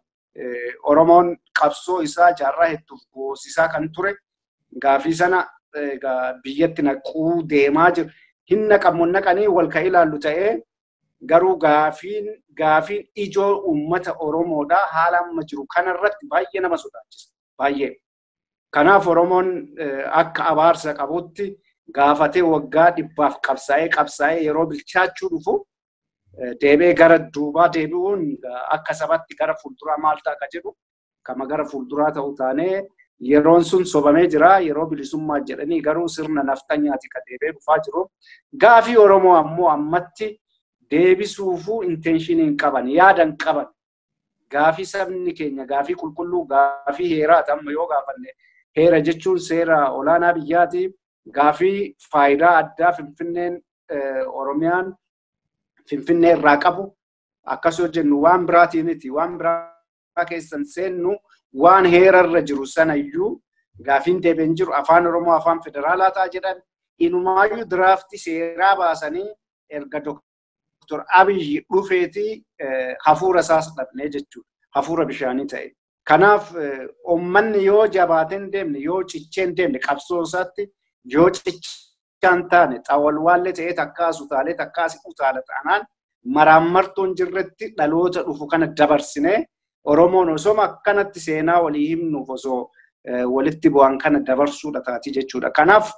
Oromoon qabsoo isaa jaarraa hedduuf goosisaa kan ture gaafii sana biyyatti naquu deemaa jiru. Hin naqamu naqanii wal ka ilaallu ta'ee garuu gaafiin ijoo uummata Oromoodha haala amma jiru kanarratti baay'ee nama sodaachisa. Baay'ee. Kanaaf Oromoon akka abaarsa qabutti gaafatee waggaa 100 qabsaa'ee yeroo bilchaachuu dhufu deebi'ee gara duubaa deebi'uun akka sabatti gara fuulduraa maal ta'a ka jedhu kama gara fuulduraa ta'u taanee yeroon sun sobamee jira. Yeroo bilisummaa jedhanii garuu sirna naftanyaati ka deebi'ee dhufaa jiru. Gaafii Oromoo ammoo ammatti deebisuufuu intenshinii hin qaban, yaada hin qaban. Gaafii sabni keenya gaafii qulqulluu gaafii heeraati amma yoo gaafanne heera jechuun seera olaanaa biyyaati. Gaafii faayidaa addaa Finfinneen Oromiyaan Finfinnee irraa qabu akkasuma jennu waan biraatii miti waan biraa keessan seennu waan heerarra jiru sanayyuu gaafiin deebiin jiru afaan Oromoo afaan federaalaa ta'a jedhan inumaayyuu diraaftii seeraa baasanii erga Dr. Abiyyi dhufeetii hafuura isaas dhabnee jechuudha. Hafuura bishaanii ta'e. Kanaaf uummanni yoo jabaatee hin deemne yoo cichee hin deemne qabsoo isaatti yoo cichaan taane xawalwaallee ta'ee takkaas utaalee takkaas utaala taanaan maraammartoon jirretti dhaloota dhufu kana dabarsinee Oromoon osoo akkanatti seenaa walii himnuuf osoo walitti bu'an kana dabarsuudha taati jechuudha. Kanaaf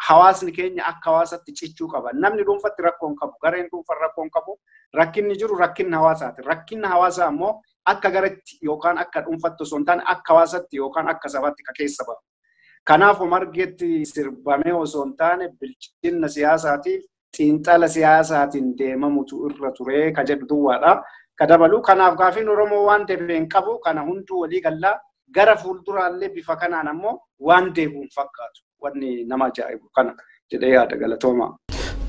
hawaasni keenya akka hawaasatti cichuu qaba. Namni dhuunfatti rakkoo hin qabu, gareen dhuunfaan rakkoo hin qabu. Rakkinni jiru rakkinni hawaasaati. Rakkinni hawaasaa ammoo akka gareetti yookaan akka dhuunfatti osoo hin taane akka hawaasatti yookaan akka sabaatti ka keessa bahu. Kanaaf margeetti sirbamee osoo hin taane bilchinna siyaasaatiif xiinxala siyaasaatiin deemamutu irra ture ka jedhu duwwaadha. Ka dabalu kanaaf gaafiin Oromoo waan deebi'e hin qabu kana hunduu walii gallaa gara fuulduraallee bifa kanaan ammoo waan deebi'u hin fakkaatu. Wanni nama ajaa'ibu kana jedhee yaada galatoomaa.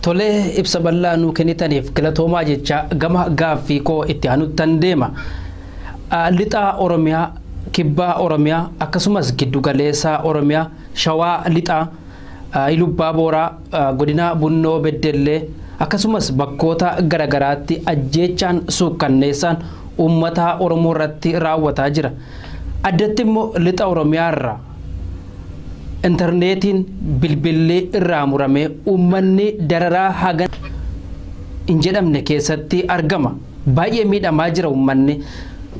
Tolee ibsa bal'aa nuu kennitaniif galatoomaa jecha gama gaaffii koo itti aanuttan deema. Lixaa Oromiyaa, Kibbaa Oromiyaa akkasumas giddugaleessa Oromiyaa, Shawaa Lixaa, Ilubbaa Booraa, Godina Bunnoo Beddellee akkasumas bakkoota garagaraatti ajjeechaan suukkanneessaan uummata Oromoo irratti raawwataa jira. Addatti immoo lixa Oromiyaa irraa intarneetiin bilbilli irraa muramee uummanni dararaa haga hin jedhamne keessatti argama. Baay'ee miidhamaa jira uummanni.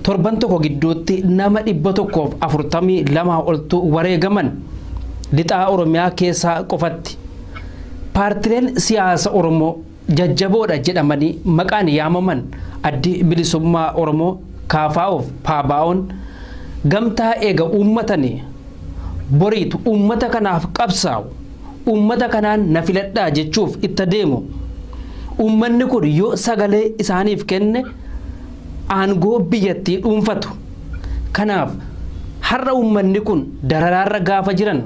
Torban tokko gidduutti nama 142 oltu wareegaman lixaa Oromiyaa keessaa qofatti. Paartileen siyaasa Oromoo jajjaboodha jedhamanii maqaan yaamaman addi bilisummaa Oromoo KFOf PABO'n gamtaa eega uummatanii boriitu uummata kanaaf qabsaa'u uummata kanaan na filadhaa jechuuf itti deemu. Uummanni kun yoo sagalee isaaniif kenne aangoo biyyattii dhuunfatu. Kanaaf har'a uummanni kun dararaarra gaafa jiran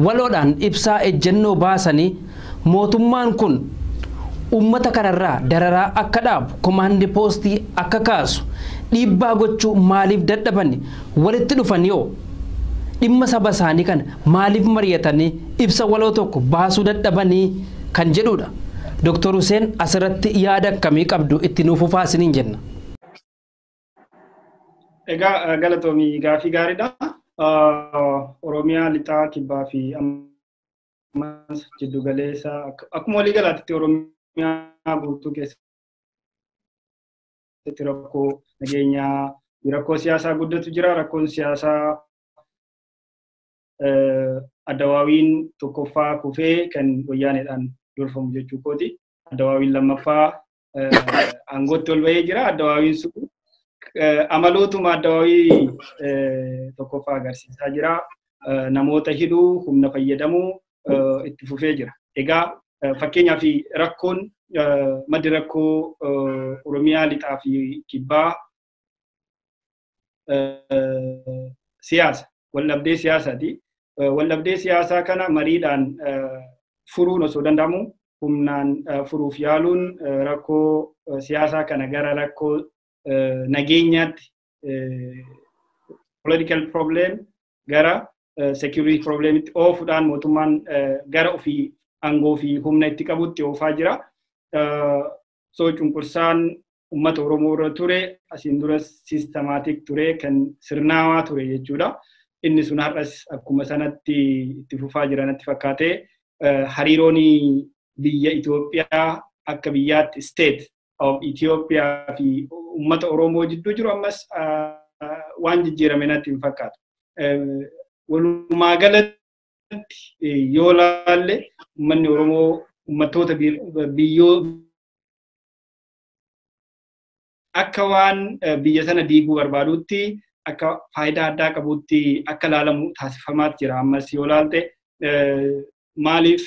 waloodhaan ibsaa ejjennoo baasanii mootummaan kun uummata kanarraa dararaa akka dhaabu komaandi poostii akka kaasu dhiibbaa gochuu maaliif dadhabani walitti dhufan yoo dhimma saba isaanii kana maaliif mari'atanii ibsa waloo tokko baasuu dadhabanii kan jedhudha. Dr. Hussein asirratti yaada akkamii qabdu itti nuuf fufaa isiniin jenna. Egaa galatoomii gaafii gaariidha. Oromiyaa lixaa kibbaa fi ammas jiddugaleessa akkuma walii galaatti Oromiyaa guutuu keessatti rakkoo nageenyaa rakkoo siyaasaa guddatu jira. Rakkoon siyaasaa addawaawiin tokkoffaa kufee kan wayyaaneedhaan durfamu jechuu kooti. Addawaawiin lammaffaa aangootti ol bahee jira. Addawaawiin sun amalootuma addawaawii tokkoffaa agarsiisaa jira. Namoota hidhuu, humna fayyadamuu itti fufee jira. Egaa fakkeenyaaf rakkoon maddi rakkoo Oromiyaa lixaa fi kibbaa siyaasa, waldhabdee siyaasaati. Waldhabdee siyaasaa kana mariidhaan furuun osoo danda'amu humnaan furuuf yaaluun rakkoo siyaasaa kana gara rakkoo nageenyaatti Political problem gara security problemitti oofuudhaan mootummaan gara ofii aangoo fi humna itti qabutti oofaa jira. So cunqursaan uummata Oromoo irra ture asiin dura systematic ture, kan sirnaawaa ture jechuudha. Inni sun har'as akkuma sanatti itti fufaa jira natti fakkaate. Hariiroon biyya Itoophiyaa akka biyyaatti, state of Ethiopia fi uummata Oromoo jidduu jiru ammas waan jijjiirame natti hin fakkaatu. Walumaa galatti yoo laalle, uummanni Oromoo uummattoota biyyoo akka waan biyya sana diiguu barbaadutti, akka faayidaa addaa qabutti akka laalamu taasifamaa jira. Ammas yoo laalte, maaliif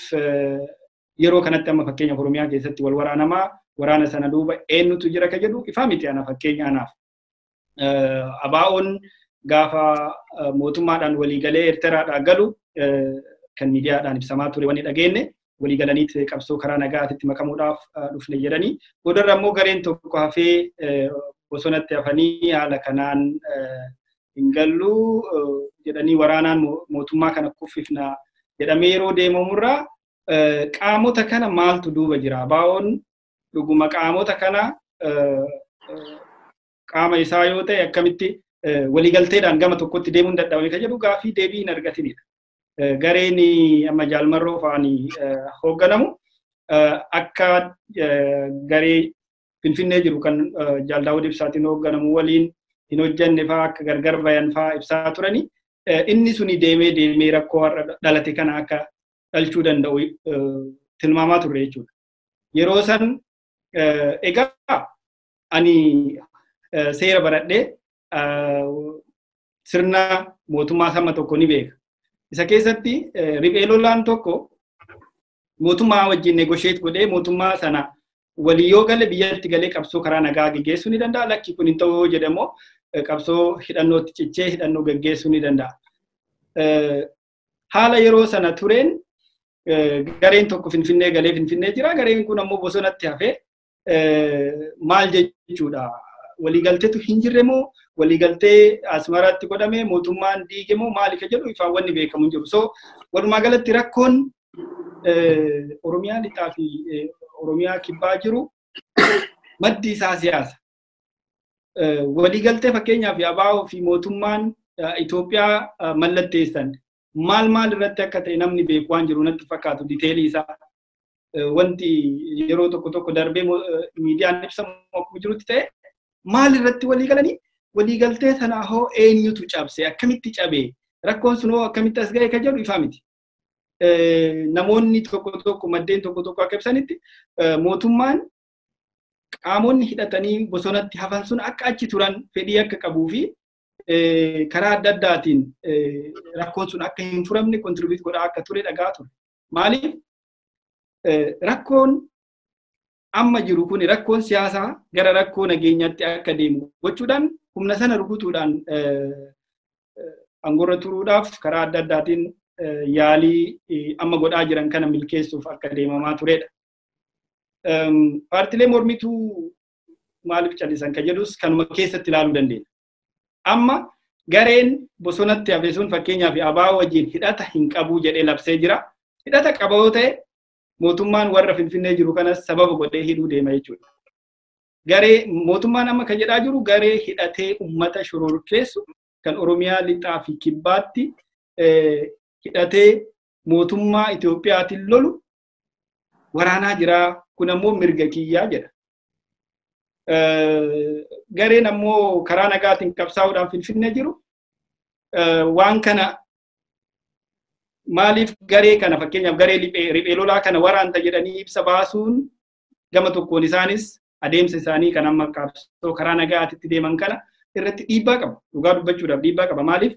yeroo kanatti amma fakkeenya Oromiyaa keessatti wal waraanamaa, waraana sana duuba eenyutu jira ka jedhu ifaa miti ana fakkeenya anaaf. ABO'n gaafa mootummaadhaan waliigalee Eertiraadhaa galu kan miidiyaadhaan ibsamaa ture, wanni dhageenye, waliigalaniit qabsoo karaa nagaatitti makamuudhaaf dhufne jedhanii, boodarra immoo gareen tokko hafee bosonatti hafanii haala kanaan hin gallu jedhanii waraanaan mootummaa kana kuffifna jedhamee yeroo deemamurraa, qaamota kana maaltu duuba jira? ABO'n dhuguma qaamota kana qaama isaa yoo ta'e, akkamitti waliigalteedhaan gama tokkotti deemuun dadhabame kan jedhu gaafii deebii hin argatinidha. Gareen amma Jaalmarroo fa'anii hoogganamu akka garee Finfinnee jiru kan Jaal Daawud Ibsaatiin hoogganamu waliin hin hojjenne fa'aa, akka gargar bayan fa'aa ibsaa turani. Inni suni deemee deemee rakkoo har'a dhalate kana akka dhalchuu danda'u tilmaamaa turre jechuudha. Yeroo san egaa ani seera baradhee sirna mootummaa sama tokko ni beeka. Isa keessatti riphee lolaan tokko mootummaa wajjin negotiate godhee mootummaa sana walii yoo gale, biyyatti galee qabsoo karaa nagaa geggeessuu ni danda'a. Lakki, kun hin ta'u yoo jedhamu, qabsoo hidhannootti cichee hidhannoo geggeessuu ni danda'a. Haala yeroo sana tureen gareen tokko Finfinnee galee Finfinnee jira. Gareen kun ammoo bosonatti hafee maal jechuudha? Waliigalteetu hin jirre moo, waliigaltee Asmaraatti godhame mootummaan diige moo, maali ka jedhu ifaan wanni beekamu hin jiru. So walumaa galatti rakkoon Oromiyaa lixaa fi Oromiyaa kibbaa jiru maddi isaa siyaasa. Waliigaltee fakkeenyaaf ABO fi mootummaan Itoophiyaa mallatteessan maal maal irratti akka ta'e namni beeku waan jiru natti fakkaatu detailii isaa. Wanti yeroo tokko tokko darbee miidiyaan ibsamu akkuma jirutti ta'e, maal irratti walii galanii, waliigaltee sana hoo eenyutu cabse, akkamitti cabee, rakkoon sun hoo akkamitti as ga'e ka jedhu ifaa miti. Namoonni tokko tokko, maddeen tokko tokko akka ibsanitti, mootummaan qaamonni hidhatanii bosonatti hafan sun akka achi turan fedhii akka qabuu fi karaa adda addaatiin rakkoon sun akka hin furamne contribute godhaa akka ture dhagaa ture. Maaliif rakkoon amma jiru kun, rakkoon siyaasaa gara rakkoo nageenyaatti akka deemu gochuudhaan, humna sana rukutuudhaan aangorra turuudhaaf karaa adda addaatiin yaalii amma godhaa jiran kana milkeessuuf akka deemamaa turedha. Paartilee mormituu maaliif callisan ka jedhus kanuma keessatti ilaaluu dandeenya. Amma gareen bosonatti hafe sun fakkeenyaaf ABO wajjin hidhata hin qabu jedhee labsee jira. Hidhata qaba yoo ta'e, mootummaan warra Finfinnee jiru kanas sababa godhee hidhuu deema jechuudha. Garee mootummaan amma kan jedhaa jiru garee hidhatee uummata shororkeessu kan Oromiyaa lixaa fi kibbaatti hidhatee mootummaa Itoophiyaatiin lolu waraanaa jira. Kun ammoo mirga kiyyaa jedha. Gareen ammoo karaa nagaatiin qabsaa'uudhaan Finfinnee jiru waan kana maaliif garee kana, fakkeenyaaf garee riphee lolaa kana waraanta jedhanii ibsa baasuun, gama tokkoon isaanis adeemsa isaanii kan amma qabsoo karaa nagaatitti deeman kana irratti dhiibbaa qaba. Dhugaa dubbachuudhaaf dhiibbaa qaba. Maaliif?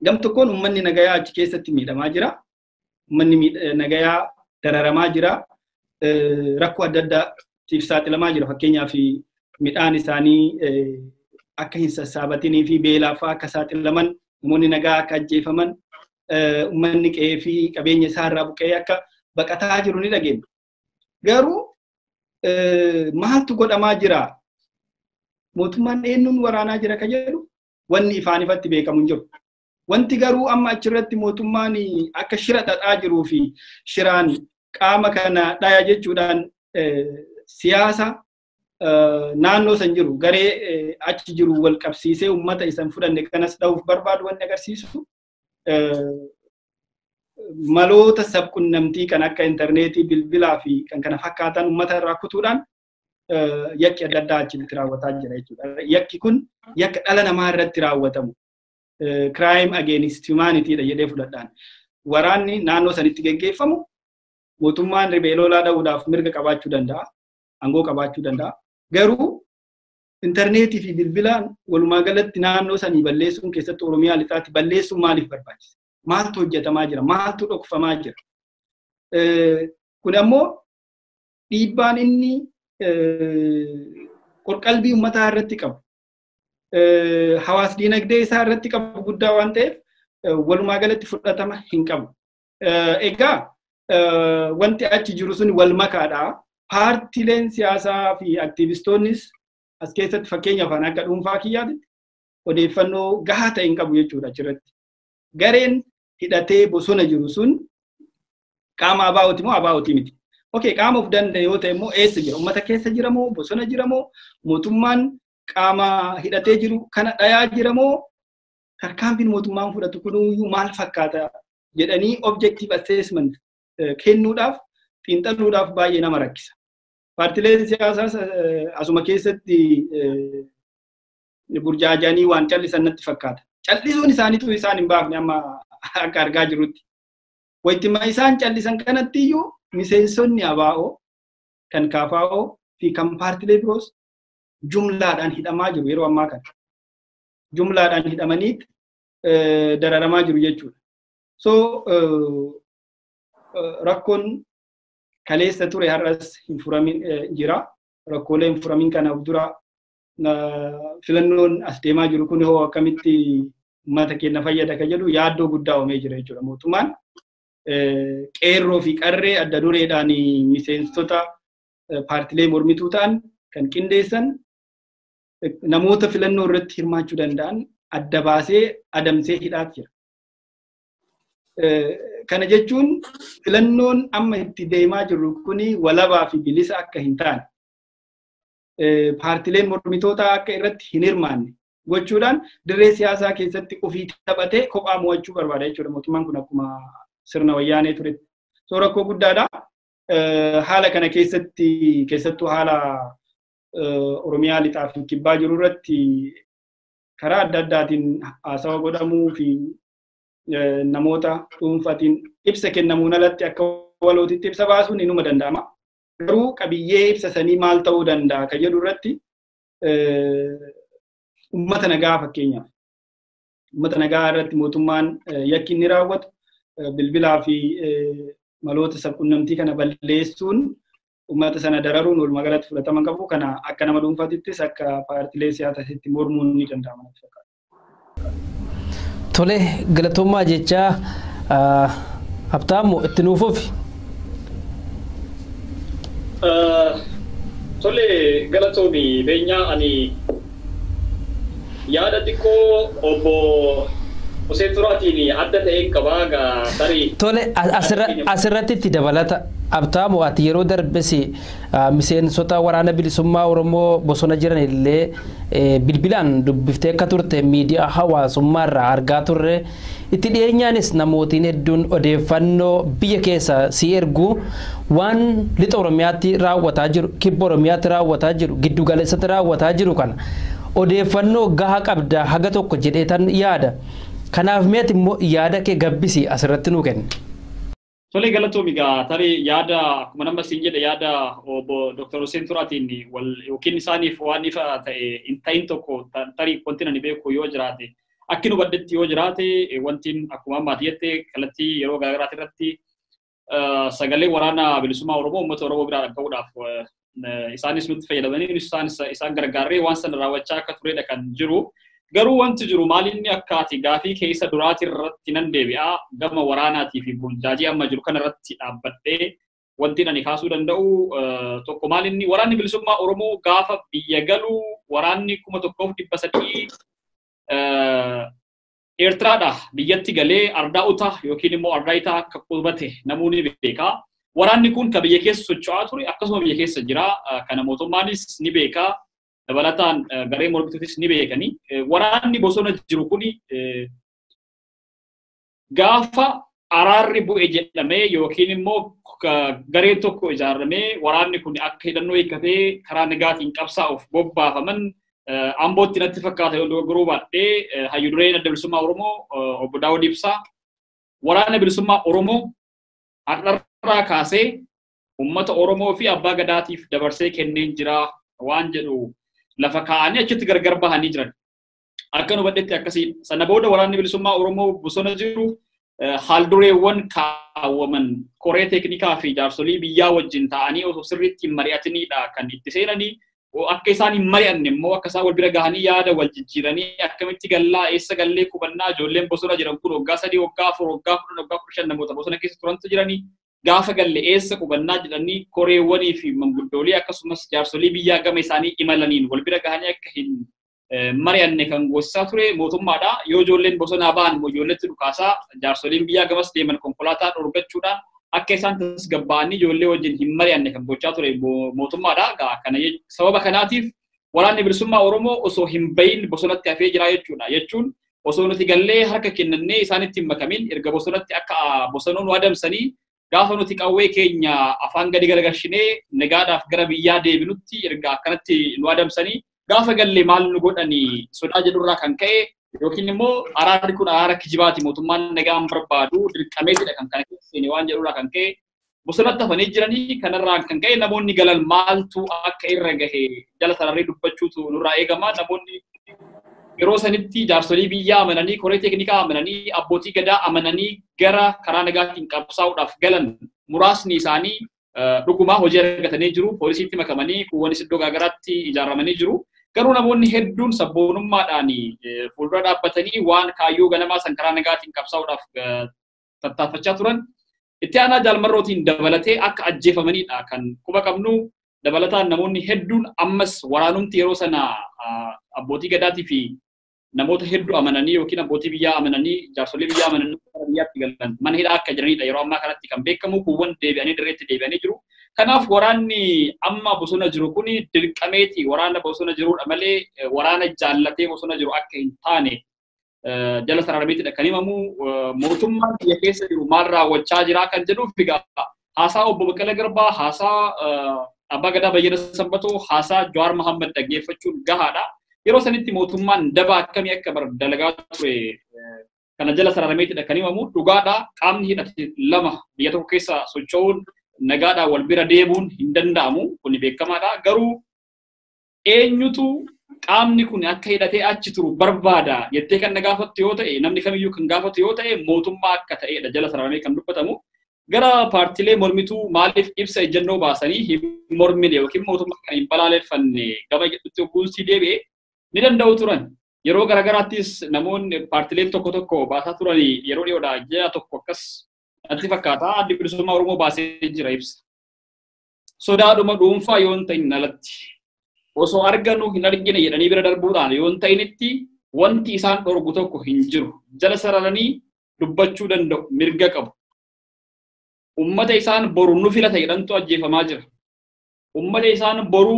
Gam tokkoon uummanni nagayaa achi keessatti miidhamaa jira. Uummanni nagayaa dararamaa jira. Rakkoo adda addaatiif saaxilamaa jira. Fakkeenyaaf midhaan isaanii akka hin sassaabatinii fi beelaaf akka saaxilaman, namoonni nagaa akka ajjeefaman, uummanni qe'ee fi qabeenya isaa irraa buqqa'ee akka baqataa jiru ni dhageenya. Garuu maaltu godhamaa jira? Mootummaan eenyuun waraanaa jira ka jedhu Wanni ifaan ifatti beekamu hin jiru. Wanti garuu amma achirratti mootummaan akka shira xaxaa jiruu fi shiraan qaama kana dhaya jechuudhaan siyaasa naannoo san jiru garee achi jiru wal qabsiisee uummata isan fudhanne kanas dha'uuf barbaadu wanni agarsiisu maloota sabqunnamtii kan akka intarneetii, bilbilaa fi kan kana fakkaatan uummata irraa kutuudhaan yakki adda addaa achitti raawwataa jira jechuudha. Yakki kun yakka dhala namaa irratti raawwatamu crime against humanity dha jedhee fudhadhaan. Waraanni naannoo sanitti geggeeffamu mootummaan riphee lolaa dha'uudhaaf mirga qabaachuu danda'a, aangoo qabaachuu danda'a. Garuu intarneetii fi bilbilaan walumaa galatti naannoo sanii balleessuun keessattuu Oromiyaa lixaatti balleessuun maaliif barbaachisa? Maaltu hojjetamaa jira? Maaltu dhokfamaa jira? Kun ammoo dhiibbaan inni qorqalbii uummataa irratti qabu, hawaas diinagdee isaa irratti qabu guddaa waan ta'eef walumaa galatti fudhatama hin qabu. Egaa wanti achi jiru sun wal makaadha. Paartileen siyaasaa fi aktiivistoonnis as keessatti fakkeenyaaf akka dhuunfaa kiyyaatti odeeffannoo gahaa ta'e hin qabu jechuudha achirratti. Gareen hidhatee bosona jiru sun qaama ABO'ti moo ABO'ti miti? Okay, qaama of danda'e yoo ta'e immoo eessa jira? Uummata keessa jira moo bosona jira moo mootummaan qaama hidhatee jiru kana dhayaa jira moo tarkaanfiin mootummaan fudhatu kunuyyuu maal fakkaata jedhanii objective assessment kennuudhaaf xiinxaluudhaaf baay'ee nama rakkisa. Paartileen siyaasaas asuma keessatti burjaajanii waan callisan natti fakkaata. Callisuun isaaniitu isaan hin baafne amma akka argaa jirrutti. Wayittima isaan callisan kanatti iyyuu miseensonni ABO kan KFO fi kan paartilee biroos jumlaadhaan hidhamaa jiru yeroo ammaa kana. Jumlaadhaan hidhamanii dararamaa jiru jechuudha. So rakkoon kaleessa ture har'as hin furamin jira. Rakkoolee hin furamin kanaaf dura filannoon as deemaa jiru kun hoo akkamitti uummata keenya fayyada ka jedhu yaaddoo guddaa uumee jira jechuudha. Mootummaan qeerroo fi qarree adda dureedhaan miseensota paartilee mormituu ta'an kan qindeessan namoota filannoo irratti hirmaachuu danda'an adda baasee adamsee hidhaa jira. Kana jechuun filannoon amma itti deemaa jirru kuni walabaa fi bilisa akka hin taane paartileen mormitootaa akka irratti hin hirmaanne gochuudhaan dirree siyaasaa keessatti ofii taphatee kophaa mo'achuu barbaada jechuudha. Mootummaan kun akkuma sirna wayyaanee ture. So rakkoo guddaadha. Haala kana keessatti keessattuu haala Oromiyaa lixaa fi kibbaa jiru irratti karaa adda addaatiin haasawa godhamuu fi namoota dhuunfaatiin ibsa kennamuun alatti akka walootitti ibsa baasuun inuma danda'ama. Garuu qabiyyee ibsa sanii maal ta'uu danda'a ka jedhu irratti uummata nagaa fakkeenyaaf uummata nagaa irratti mootummaan yakki inni raawwatu bilbilaa fi maloota sabquunnamtii kana balleessuun uummata sana dararuun walumaa galatti fudhatama qabu. Kana akka nama dhuunfaatittis akka paartilee siyaasaatti mormuun ni danda'ama. Tole galatoomaa jecha Habtaamu itti nuufuuf. Tole galatoomi beenyaa ani yaada xiqqoo obbo Hussein Turaatiin adda ta'een qabaa tarii. Tole asirratti itti dabalata Habtaamu ati yeroo darbes miseensota waraana bilisummaa Oromoo bosona jiran illee bilbilaan dubbiftee akka turte miidiyaa hawaasummaa irraa argaa turre. Itti dhiyeenyaanis namootiin hedduun odeeffannoo biyya keessa si ergu waan lixa Oromiyaatti raawwataa jiru, kibba Oromiyaatti raawwataa jiru, giddu galeessatti raawwataa jiru kana odeeffannoo gahaa qabda haga tokko jedhee tan yaada. Kanaaf meeti immoo yaada kee gabbisi asirratti nuu kenni. Tole galatoomi gaa tarii yaada akkuma nama siin jedhe yaada obbo Dr. Hussein Turaatiin wal yookiin isaaniif waan ifa ta'e hin ta'in tokko tarii wanti ani beeku yoo jiraate akki nu baddetti yoo jiraate wantiin akkuma ammaati jette kallattii yeroo garaagaraati irratti sagalee waraana bilisummaa Oromoo uummata Oromoo biraa dhaga'uudhaaf isaanis nutti fayyadamanii isaan gargaarree waan sana raawwachaa akka turedha kan jiru. Garuu wanti jiru maalinni akka ati gaafii keessa duraati irratti nan deebi'a gama waraanaatii fi burjaajii amma jiru kana irratti dhaabbadhee wanti ani kaasuu danda'u tokko maalinni waraanni bilisummaa Oromoo gaafa biyya galu waraanni 1300 Eertiraadha biyyatti galee ardaa'uta yookiin immoo ardaayitaa akka qubate namoonni beekaa. Waraanni kun kan biyya keessa socho'aa ture akkasuma biyya keessa jira. Kana mootummaanis ni beekaa. Dabalataan garee mormituutis ni beekani. Waraanni bosona jiru kuni gaafa araarri bu'e jedhamee yookiin immoo gareen tokko ijaaramee waraanni kun akka hidhannoo hiikkatee karaa nagaatiin qabsaa'uuf bobbaafaman Ambootti natti fakkaata yoo dogoggoruu baadhee hayyu dureen adda bilisummaa Oromoo obbo Daawud Ibsaa waraana bilisummaa Oromoo har'arraa kaasee uummata Oromoo fi abbaa gadaatiif dabarsee kenneen jira waan jedhu lafa kaa'anii achitti gargar bahanii jiran. Akka nu badhetti akkasii sana booda waraanni bilisummaa Oromoo bosona jiru haaldureewwan kaawwaman koree teeknikaa fi jaarsolii biyyaa wajjin ta'anii osoo sirriitti hin mari'atinidha kan itti seenanii. Akka isaan hin mari'anne immoo akka isaan wal bira gahanii yaada wal jijjiiranii akkamitti gallaa eessa gallee qubannaa ijoolleen bosona jiran kun waggaa 3 waggaa 4 waggaa 10 waggaa 15 namoota bosona keessa turantu jiranii gaafa galle eessa qubannaa jedhanii koreewwanii fi manguddoolii akkasumas jaarsolii biyyaa gama isaanii imalaniin wal bira gahanii akka hin mari'anne kan goosisaa ture mootummaadha. Yoo ijoolleen bosonaa ba'an immoo ijoolleetti dhukaasaa jaarsoliin biyyaa gamas deeman konkolaataa dhorgachuudhaan akka isaan tasgabbaa'anii ijoollee wajjin hin mari'anne kan gochaa ture mootummaadha. Kana sababa kanaatiif waraanni bilisummaa Oromoo osoo hin bahin bosonatti hafee jira jechuudha. Jechuun osoo nuti gallee harka kennannee isaanitti hin makamin erga bosonatti akka bosonuu nu adamsanii gaafa nuti qawwee keenya afaan gadi garagalchinee nagaadhaaf gara biyyaa deebinutti erga akkanatti nu adamsanii gaafa gallee maal nu godhanii sodaa jedhurraa kan ka'e yookiin immoo araarri kun araara kijibaati mootummaan nagaan barbaadu dirqameetidha kan kana keessa seene waan jedhurraa kan ka'e bosonatti hafanii jiranii kanarraa kan ka'e namoonni galan maaltu akka irra gahe jala sararee dubbachuutu nurraa eegama. Namoonni yeroo sanitti jaarsolii biyyaa amananii koree teeknikaa amananii abbootii gadaa amananii gara karaa nagaatiin qabsaa'uudhaaf galan muraasni isaanii dhugumaa hojii argatanii jiru. Poolisiitti makamanii kuuwwanis iddoo garaagaraatti ijaaramanii jiru. Garuu namoonni hedduun sabboonummaadhaan fuuldura dhaabbatanii waan kaayyoo ganamaa san karaa nagaatiin qabsaa'uudhaaf tattaaffachaa turan itti aanaa jaalmarrootiin dabalatee akka ajjeefamanidha kan quba qabnu. Dabalataan namoonni hedduun ammas waraanumti yeroo sana abbootii gadaatii fi namoota hedduu amananii yookiin abbootii biyyaa amananii jaarsolii biyyaa amananii gara biyyaatti galan mana hidhaa akka jiranidha yeroo ammaa kanatti kan beekamu kuuwwan deebi'anii dirreetti deebi'anii jiru. Kanaaf waraanni amma bosona jiru kun dirqameeti waraana bosona jirudha malee waraana jaallatee bosona jiru akka hin taane jala sararameetidha kan himamu. Mootummaan biyya keessa jiru maal raawwachaa jira kan jedhuuf egaa haasaa obbo Baqqalaa Garbaa, haasaa Abbaa Gadaa Bayyana Sanbatoo, haasaa Jawaar Mohaammed dhaggeeffachuun gahaadha. Yeroo sanitti mootummaan daba akkamii akka dalagaa ture kana jala sararameetidha kan himamu. Dhugaadha qaamni hidhate lama biyya tokko keessa socho'uun nagaadhaan wal bira deemuun hin danda'amu kun beekamaadha. Garuu eenyutu qaamni kun akka hidhatee achi turu barbaada jettee kan na gaafattu yoo ta'e namni kamiyyuu kan gaafatu yoo ta'e mootummaa akka ta'edha jala sararamee kan dubbatamu. Gara paartilee mormituu maaliif ibsa ejjennoo baasanii hin mormine yookiin mootummaa kan hin balaaleffanne gama jedhutti ogguunsii deebi'e ni danda'u turan. Yeroo garaagaraattis namoonni paartileen tokko tokko baasaa turanii yeroo dhiyoodha ji'a tokko akkas natti fakkaata addi bilisummaa Oromoo baasee jira ibsa. Sodaadhuma dhuunfaa yoo hin ta'in alatti osoo arganuu hin argine jedhanii bira darbuudhaan yoo hin ta'initti wanti isaan dhorgu tokko hin jiru. Jala sararanii dubbachuu danda'u mirga qabu. Uummata isaan boru nu filata jedhantu ajjeefamaa jira. Uummata isaan boru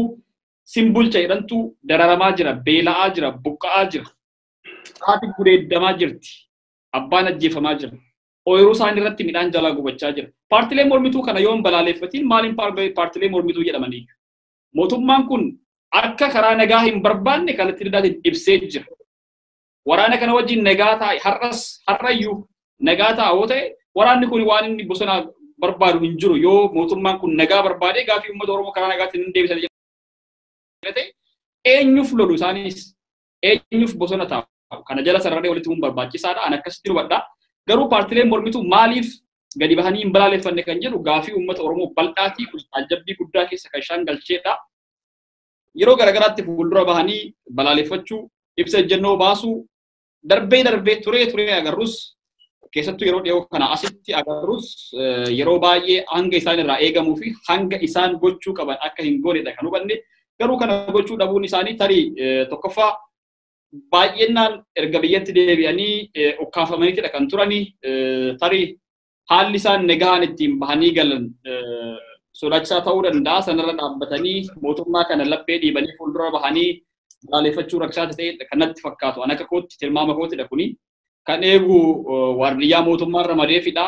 simbulcha jedhantu dararamaa jira, beela'aa jira, buqqa'aa jira. Haati gudeeddamaa jirti. Abbaan ajjeefamaa jira. Ooyiruu isaan irratti midhaan jalaa gubachaa jira. Paartileen mormituu kana yoo hin balaaleffatiin maaliin paartilee mormituu jedhamanii? Mootummaan kun akka karaa nagaa hin barbaanne kallattii addaatiin ibsee jira. Waraana kana wajjin nagaa taa'e har'as har'ayyuu nagaa ta'a yoo ta'e waraanni kun waan inni bosona barbaadu hin jiru. Yoo mootummaan kun nagaa barbaade gaafii uummata Oromoo karaa nagaatiin hin deebisan jedhee eenyuuf lolu isaanis eenyuuf bosona taa'u kana jala sararee walitti himuun barbaachisaadha. Ani akkasitti hubadha. Garuu paartileen mormituu maaliif gadi bahanii hin balaaleffanne kan jedhu gaafii uummata Oromoo bal'aatii taajjabbii guddaa keessa kan isaan galcheedha. Yeroo garaagaraatti fuuldura bahanii balaaleffachuu, ibsa ejjennoo baasuu, darbee darbee turee turee agarrus keessattuu yeroo dhiyoo kana asitti agarrus yeroo baay'ee hanga isaan irraa eegamuu fi hanga isaan gochuu qaban akka hin goonedha kan hubanne. Garuu kana gochuu dhabuun isaanii tarii tokkoffaa Baay'inaan erga biyyatti deebi'anii ukkaanfamaniitidha kan turanii tarii haalli isaan nagaan ittiin bahanii galan sodaachisaa ta'uu danda'a. Sanarra dhaabbatanii mootummaa kana laphee dhiibanii fuuldura bahanii balaaleffachuu rakkisaa ta'e kanatti fakkaatu. An akka kootti tilmaama kootidha kuni. Kan eegu waardiyyaa mootummaa irra madeefidha.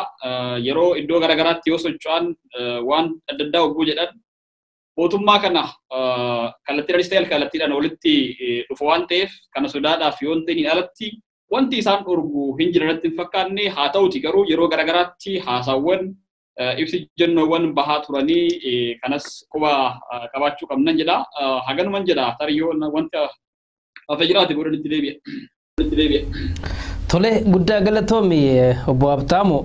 Yeroo iddoo garaagaraatti yoo socho'an waan adda addaa hogguu jedhan mootummaa kana kallattiidhaanis ta'e kallattiidhaan walitti dhufu waan ta'eef kana sodaadhaaf yoo hin alatti wanti isaan dhorgu hin jiran hin fakkaanne. Haa ta'uti garuu yeroo garaagaraatti haasaawwan ibsi jennoowwan bahaa turanii kanas quba qabaachuu qabnan jedha. Haganuman jedha tarii yoo wanta hafe jiraate booda itti deebi'a. Tole guddaa galatoomi obbo Habtaamu,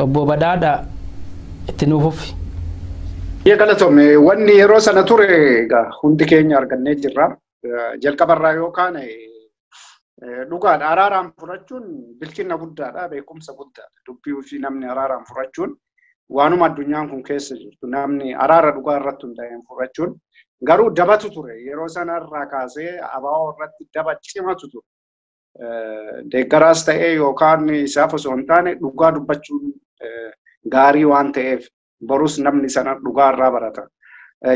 obbo Badhaadha itti nuuf. Biyya galatoomi wanni yeroo sana ture egaa hundi keenya argannee jirra. Jalqabarraa yookaan dhugaadha araaraan fudhachuun bilchina guddaadha beekumsa guddaadha. Dubbii ofii namni araaraan fudhachuun waanuma addunyaan kun keessa jirtu namni araara dhugaa irratti hundaa'een fudhachuun garuu dabatu ture yeroo sanarraa kaasee ABO irratti daba cimatu ture. Deeggaraas ta'ee yookaan isaaf osoo hin taane dhugaa dubbachuun gaarii waan ta'eef borus namni sana dhugaa irraa barata.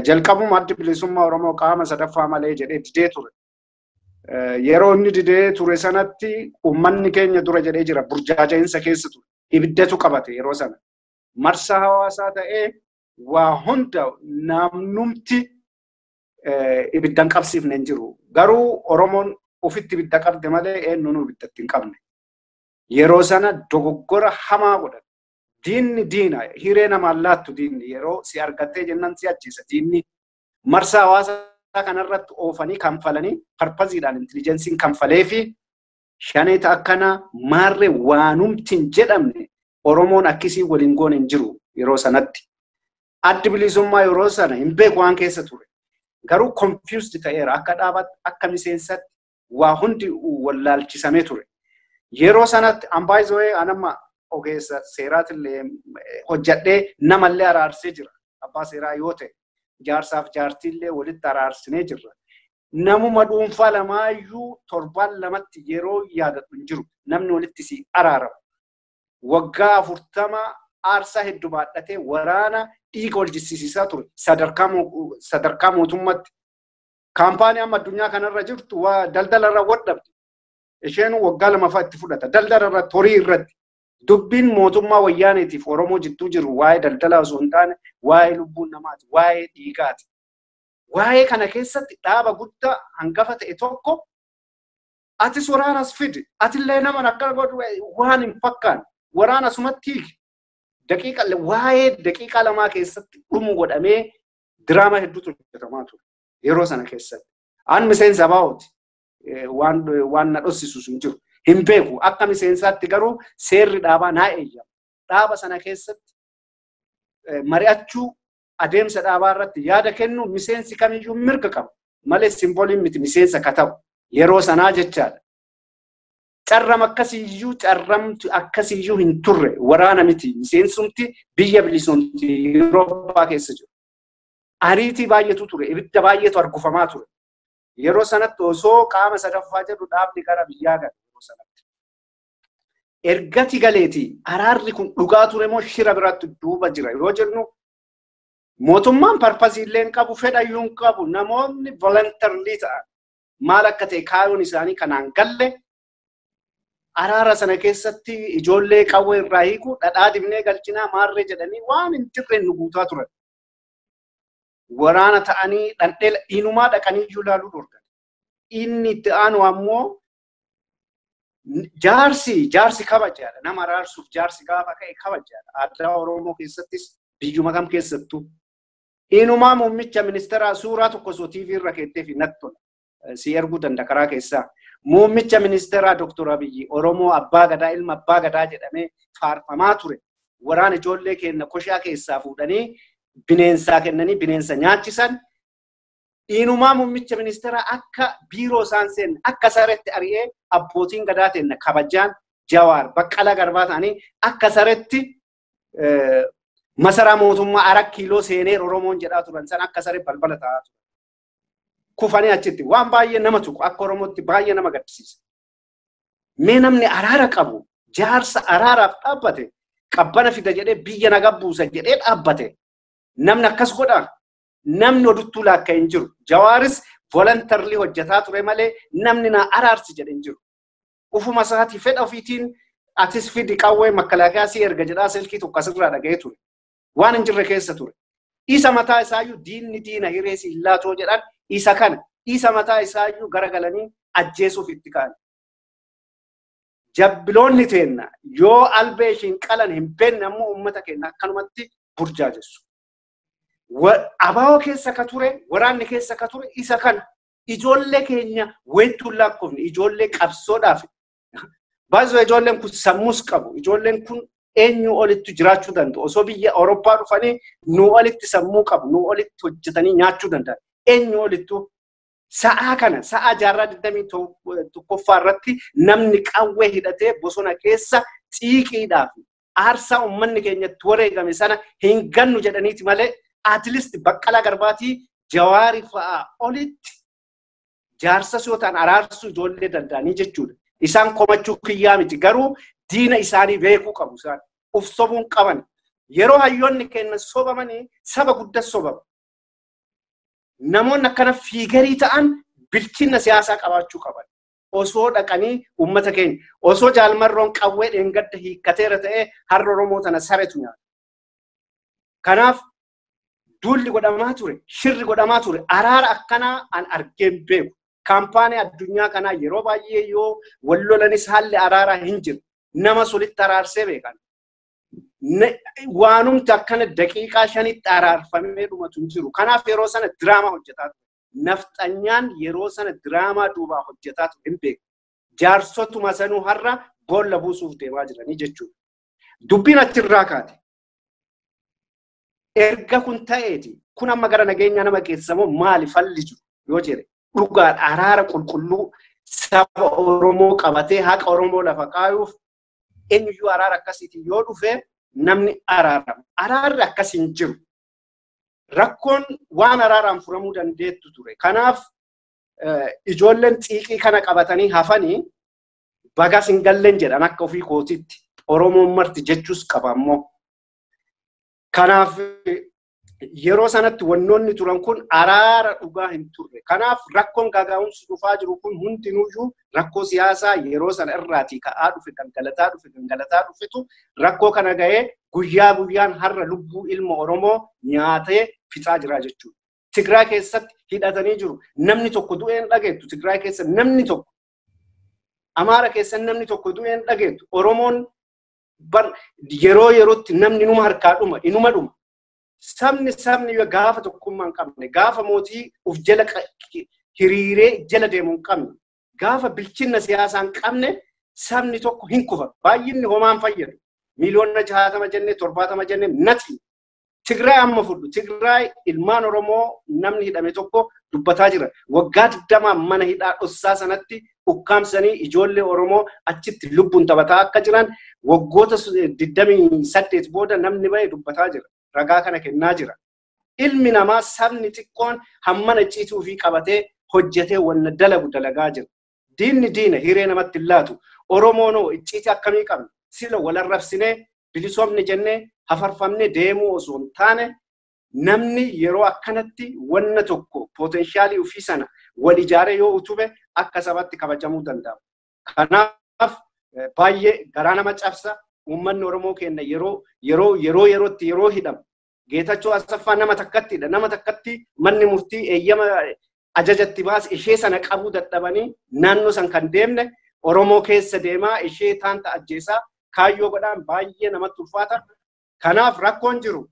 Jalqabuma addi bilisummaa Oromoo qaama sadaffaa malee jedhee didee ture. Yeroo inni didee ture sanatti uummanni keenya dura jedhee jira burjaaja'insa keessa ture. Ibiddatu qabate yeroo sana. Marsaa hawaasaa ta'ee waa hunda namnumti ibiddan qabsiifne hin jiru. Garuu Oromoon ofitti ibidda qabde malee eenyuun ibiddatti hin qabne. Yeroo sana dogoggora hamaa godhate. Diinni diina hiree namaan laattu diinni yeroo si argattee jennaan si ajjeesa diinni marsaa hawaasaa kanarratti oofanii kanfalanii parpaziidhaan intilijensiin kanfalee fi shaneeta akkanaa maarree waanumti hin jedhamne Oromoon akkasii waliin goone hin jiru yeroo sanatti. Addi bilisummaa yeroo sana hin beeku waan keessa ture. Garuu confused ta'eera akka dhaabaatti akka miseensatti waa hundi wallaalchisamee ture. Yeroo sanatti ambaayizoo'ee anamma ogeessa seeraatillee hojjadhee namallee araarsee jira. Abbaa seeraa yoo ta'e jaarsaaf jaartiillee walitti araarsinee jirra. Namuma dhuunfaa lamaayyuu torbaan lamatti yeroo yaadatu hin jiru. Namni walitti si araaramu. Waggaa 40 aarsaa hedduu baadhatee waraana dhiiga wal jissisiisaa ture sadarkaa mootummaatti. Kaampaanii amma addunyaa kanarra jirtu daldala irra wadhabde. Isheen waggaa 2 itti fudhata. Daldala irratti horii irratti. Dubbiin mootummaa wayyaaneetiif Oromoo jidduu jiru waa'ee daldalaa osoo hin taane waa'ee lubbuu namaati, waa'ee dhiigaati. Waa'ee kana keessatti dhaaba guddaa hangafa ta'e tokko atis waraanas fidi, atillee nama akka godhu waan hin fakkaanne waraana sumatti hiiki. Waa'ee daqiiqaa 2 keessatti dhumu godhamee diraama hedduutu hojjetamaa ture yeroo sana keessatti. An miseensa ABO'ti waan na dhossisu hin jiru. Hin beeku akka miseensaatti garuu seerri dhaabaa naa eeyyama. Dhaaba sana keessatti mari'achuu adeemsa dhaabaa irratti yaada kennu miseensi kamiyyuu mirga qaba. Malee simbooliin miti miseensa ka ta'u yeroo sanaa jechaadha. Carram akkasiyyuu carramtu akkasiyyuu hin turre waraana miti miseensumti biyya bilisoomti Yurooppaa keessa jiru. Ariitii baay'eetu ture ibidda baay'eetu argufamaa ture. Yeroo sanatti osoo qaama sadaffaa jedhu dhaabni gara biyyaa gale yeroo sanatti. Ergati galeeti araarri kun dhugaa ture moo shira biraatti duuba jira yoo jennu mootummaan parpasii illee hin qabu fedhayyuu hin qabu namoonni voluntarily ta'an maal akka ta'e kaayyoon isaanii kanaan galle araara sana keessatti ijoollee qawwee irraa hiiku dhadhaa dibnee galchinaa maarree jedhanii waan hin jirreen nu guutaa turan. Waraana ta'anii dhandhee inumaa dhaqanii iyyuu ilaaluu dhorkan. Inni itti aanu ammoo jaarsi kabajaadha. Nama araarsuuf jaarsi gaafa ka'e kabajaadha. Aadaa Oromoo keessattis biyyuma kam keessattuu. Inumaa muummicha ministeeraa suuraa tokko osoo TV irra keettee fi natti tola. Si erguu danda'a karaa keessaa. Muummicha ministeeraa Dr. Abiyyi Oromoo Abbaa Gadaa ilma Abbaa Gadaa jedhamee faarfamaa ture. Waraana ijoollee keenya koshaa keessaa fuudhanii bineensaa kennanii bineensa nyaachisan. Inumaa muummicha ministeeraa akka biiroo isaan seenne akka sareetti ari'ee abbootiin gadaa teenna kabajaan Jawaar Baqqalaa Garbaa ta'anii akka sareetti masaraa mootummaa 4 kiiloo seenee Oromoon jedhaa turan san akka saree balbala ta'aa turan. Kufanii achitti waan baay'ee nama tuqu akka Oromootti baay'ee nama gaddisiisa. Mee namni araara qabu jaarsa araaraaf dhaabbate qabbana fida jedhee biyya nagaa buusa jedhee dhaabbate namni akkas godha namni oduttuu laakka hin jiru. Jawaaris voluntarily hojjetaa ture malee namni na araarsi jedhe hin jiru. Ufuma isaatii fedha ofiitiin atis fidi qawwee makalaakaa si erga jedhaa silkii tokko asirraa dhaga'ee ture. Waan hin jirre keessa ture. Isa mataa isaayyuu diinni diina hiree si laatoo jedhan isa kana isa mataa isaayyuu garagalanii ajjeesuuf itti ka'an. Jabbiloonni teenna yoo albee ishiin qalan hin beekne ammoo uummata keenya akkanumatti burjaajessu. Abaaboo keessa ka ture, waraanni keessa ka ture isa kana ijoollee keenya wayituun lakkoofne ijoollee qabsoodhaaf. Baay'ee ijoolleen kun sammuus qabu. Ijoolleen kun eenyu olitti jiraachuu danda'u. Osoo biyya Awurooppaa dhufanii nu olitti sammuu qabu, nu olitti hojjetanii nyaachuu danda'u. Eenyu olittu sa'aa kana sa'aa jaarraa 21ffaa irratti namni qawwee hidhatee bosona keessa xiiqiidhaaf aarsaa uummanni keenyatti wareegame sana hin gannu jedhaniiti malee at least Baqqalaa Garbaatii Jawaarii fa'aa olitti jaarsas yoo ta'an araarsuu ijoollee danda'anii jechuudha. Isaan komachuu kiyyaa miti garuu diina isaanii beekuu qabu isaan uf sobuun qaban. Yeroo hayyoonni kennan sobamanii saba guddaa sobamu. Namoonni akkana fiigarii ta'an bilchina siyaasaa qabaachuu qaban. Osoo dhaqanii uummata keenya osoo jaalmarroon qawwee dheengadda hiikkateera ta'ee har'a Oromoo tana saretu nyaata. Kanaaf duulli godhamaa ture, shirri godhamaa ture, araara akkanaa an argeen beeku. Kaampaanii addunyaa kanaa yeroo baay'ee yoo wal lolanis haalli araaraa hin jiru. Nama solitti araarsee beekan. Waanumti akkana daqiiqaa 5tti araarfamee dhumatu hin jiru. Kanaaf yeroo sana diraamaa hojjetaa ture. Nafxanyaan yeroo sana diraamaa duubaa hojjetaa ture hin beeku. Jaarsotuma sanuu har'a boolla buusuuf deemaa jiranii jechuudha. Dubbiin achirraa kaate. Erga kun ta'eeti kun amma gara nageenyaa nama geessamoo maali falli jiru yoo jedhe dhugaadha araara qulqulluu saba Oromoo qabatee haqa Oromoo lafa kaayuuf eenyuyyuu araara akkasiitiin yoo dhufe namni araarama. Araarri akkas hin jiru. Rakkoon waan araaraan furamuu dandeettu ture. Kanaaf ijoolleen xiiqii kana qabatanii hafanii bagas hin galleen jedhan akka ofii kootitti Oromoon marti jechuus qaba ammoo. Kanaaf yeroo sanatti wannoonni turan kun araara dhugaa hin turre. Kanaaf rakkoon gagaa'umsi dhufaa jiru kun hundinuyyuu rakkoo siyaasaa yeroo sana irraatii ka'aa dhufe gangalataa dhufe gangalataa dhufetu rakkoo kana ga'ee guyyaa guyyaan har'a lubbuu ilma Oromoo nyaatee fixaa jira jechuudha. Tigraay keessatti hidhatanii jiru. Namni tokko du'ee hin dhageettu. Tigraay keessa namni tokko. Amaara keessa namni tokko du'ee hin dhageettu. Oromoon yeroo yerootti namni numa harkaa dhuma, inuma dhuma. Sabni sabni gaafa tokkummaa hin qabne, gaafa mootii uf jala hiriiree jala deemu hin qabne, gaafa bilchinna siyaasaa hin qabne sabni tokko hin kufa. Baay'inni homaan fayyadu. Miliyoona 60 jennee 70 jennee nati. Tigraay amma fudhu. Tigraay ilmaan Oromoo namni hidhame tokko dubbataa jira. Waggaa 20 mana hidhaa dhossaa sanatti ukkaamsanii ijoollee Oromoo achitti lubbuun taphataa akka jiran waggoota 28 booda namni bahe dubbataa jira. Ragaa kana kennaa jira. Ilmi namaa sabni xiqqoon hammana ciituu fi qabatee hojjetee wanna dalagu dalagaa jira. Diinni diina hiree namatti hin laatu. Oromoonoo icciitii akkamii qabna? Sila walarrabsinee bilisoomne jennee hafarfamne deemuu osoo hin taane namni yeroo akkanatti wanna tokko poteenshaalii ofii sana wal ijaaree yoo utube akka sabatti kabajamuu danda'a. Kanaaf baay'ee garaa nama cabsa. Uummanni Oromoo keenya yeroo yeroo yeroo yerootti yeroo hidhamu Geetachoo Asaffaa nama takkattidha. Nama takkatti manni murtii eeyyama ajajatti baase ishee sana qabuu dadhabanii naannoo san kan deemne Oromoo keessa deemaa ishee taanta ajjeesaa kaayyoo godhaan baay'ee namatti ulfaata. Kanaaf rakkoon jiru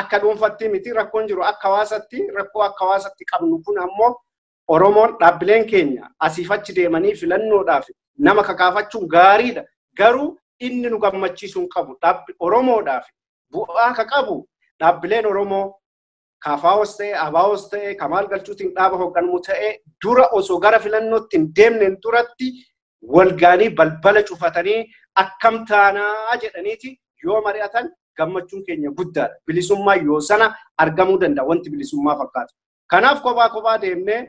akka dhuunfatti miti rakkoon jiru akka hawaasatti rakkoo akka hawaasatti qabnu kun ammoo Oromoon dhaabbileen keenya asiif achi deemanii filannoodhaaf nama kakaafachuun gaariidha. Garuu inni nu gammachiisuu hin qabu. Oromoodhaaf bu'aa ka qabu dhaabbileen Oromoo KFOs ta'e, ABOs ta'e, Kamaal Galchuutiin dhaaba hoogganuu ta'e dura osoo gara filannootti hin deemneen duratti walgaanii balbala cufatanii akkam taanaa jedhaniiti yoo mari'atan gammachuun keenya guddaadha. Bilisummaa yoo sana argamuu danda'a wanti bilisummaa fakkaatu. Kanaaf kophaa kophaa deemnee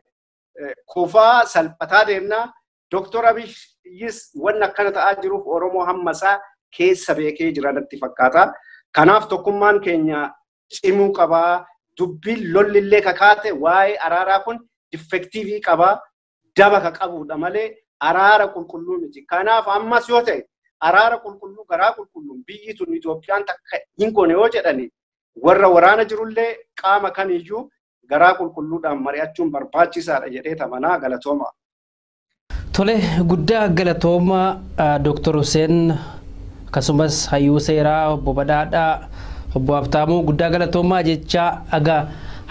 kufaa salphataa deemnaa. Dooktor Abiyyis wanna akkana ta'aa jiruuf Oromoo hammasaa keessa beekee jira natti fakkaata. Kanaaf tokkummaan keenya cimuu qabaa. Dubbiin lollillee kakaate waa'ee araaraa kun difektiivii qabaa. Daba ka qabudha malee araara qulqulluu miti. Kanaaf ammas yoo ta'e araara qulqulluu garaa qulqulluun biyyi tun Itoophiyaan takka hin goone yoo jedhani warra waraana jirullee qaama kamiyyuu garaa qulqulluudhaan mari'achuun barbaachisaadha jedhee tamanaa galatooma. Tole guddaa galatooma Dooktor Hussein akkasumas hayyuu seeraa obbo Badhaadhaa obbo Habtaamuu guddaa galatoomaa jechaa agaa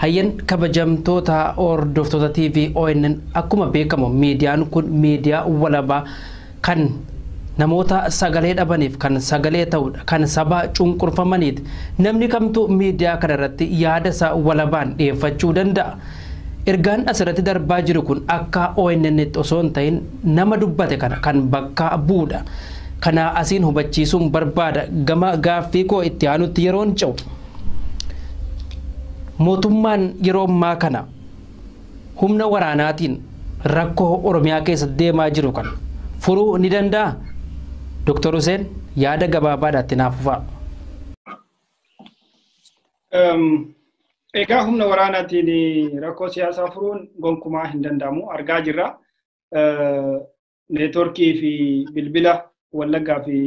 hayyan kabajamtoota hordoftoota TV ONN akkuma beekamu miidiyaan kun miidiyaa walabaa kan namoota sagalee dhabaniif kan sagalee ta'udha kan saba cunqurfamaniiti. Namni kamtu miidiyaa kana irratti yaada isaa walabaan dhiyeeffachuu danda'a. Ergaan asirratti darbaa jiru kun akka ONN osoo hin ta'in nama dubbate kana kan bakka bu'udha. Kana asiin hubachiisuun barbaada gama gaaffii koo itti aanutti yeroon ce'u. Mootummaan yeroo ammaa kana humna waraanaatiin rakkoo Oromiyaa keessa deemaa jiru kana furuu ni danda'a? Dooktor Hussein yaada gabaabaadhaatti naaf fufaa. Egaa humna waraanaatiin rakkoo siyaasaa furuun gonkumaa hin danda'amu argaa jirra. Neetworkii fi bilbila Wallaggaa fi